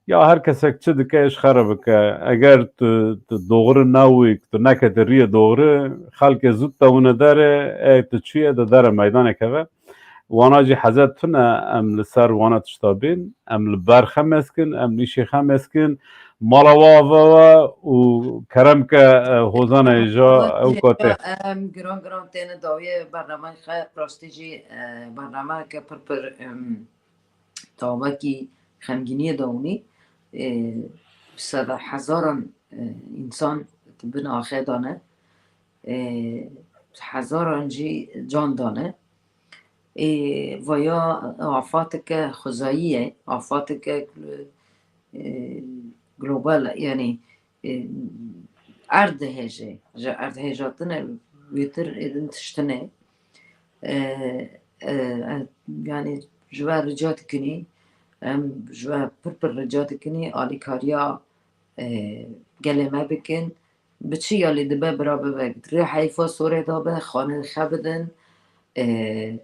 Ya her kesek çi dike, ji xwe re bike. Eger tu, tu doğru newî, tu nekete riyê doğru, xelkê zû te wine derê, ê tu çûye de dere meydanê keve. Wana jî hezet tune, em li ser wana tişta bên, em li ber xwe meskin, em li îşê xwe meskin, mala we ava we û kerem ke e, hozana hêja ew katê. Em giran giran têne dawiyê bernameyê xwe, rastî jî e, bernameyeke pir pir em, tawekî xemgîniyê de hûnî, e, bi seda hezaran e, însan di bin axê de ne, e, hezaran jî can dane. E, vaya afateke xwezayî ye, afateke ku, e, global e, yanî e, erd dihêje, ji erdhêjatine wêtir êdin tiştine. E, e, e, yanî ji we rica dikinî, em ji we pir pir rica dikinî alîkariya e, gelê me bikin. Bi çi ya lê dibe bira bibe, rê heyfa sorê da be, xanê xe bidin. E,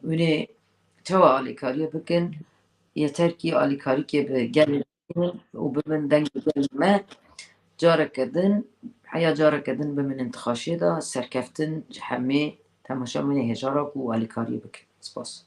Wînê çawa alîkariyê bikin? Yeter kî alîkarîkê bi gelê bikin û bibin dengê gelê me. Careke din, heya careke din biminin tixaşiyê de serkeftin ji hemê temaşemenê hêja re ku alîkariyê bikin. Spas.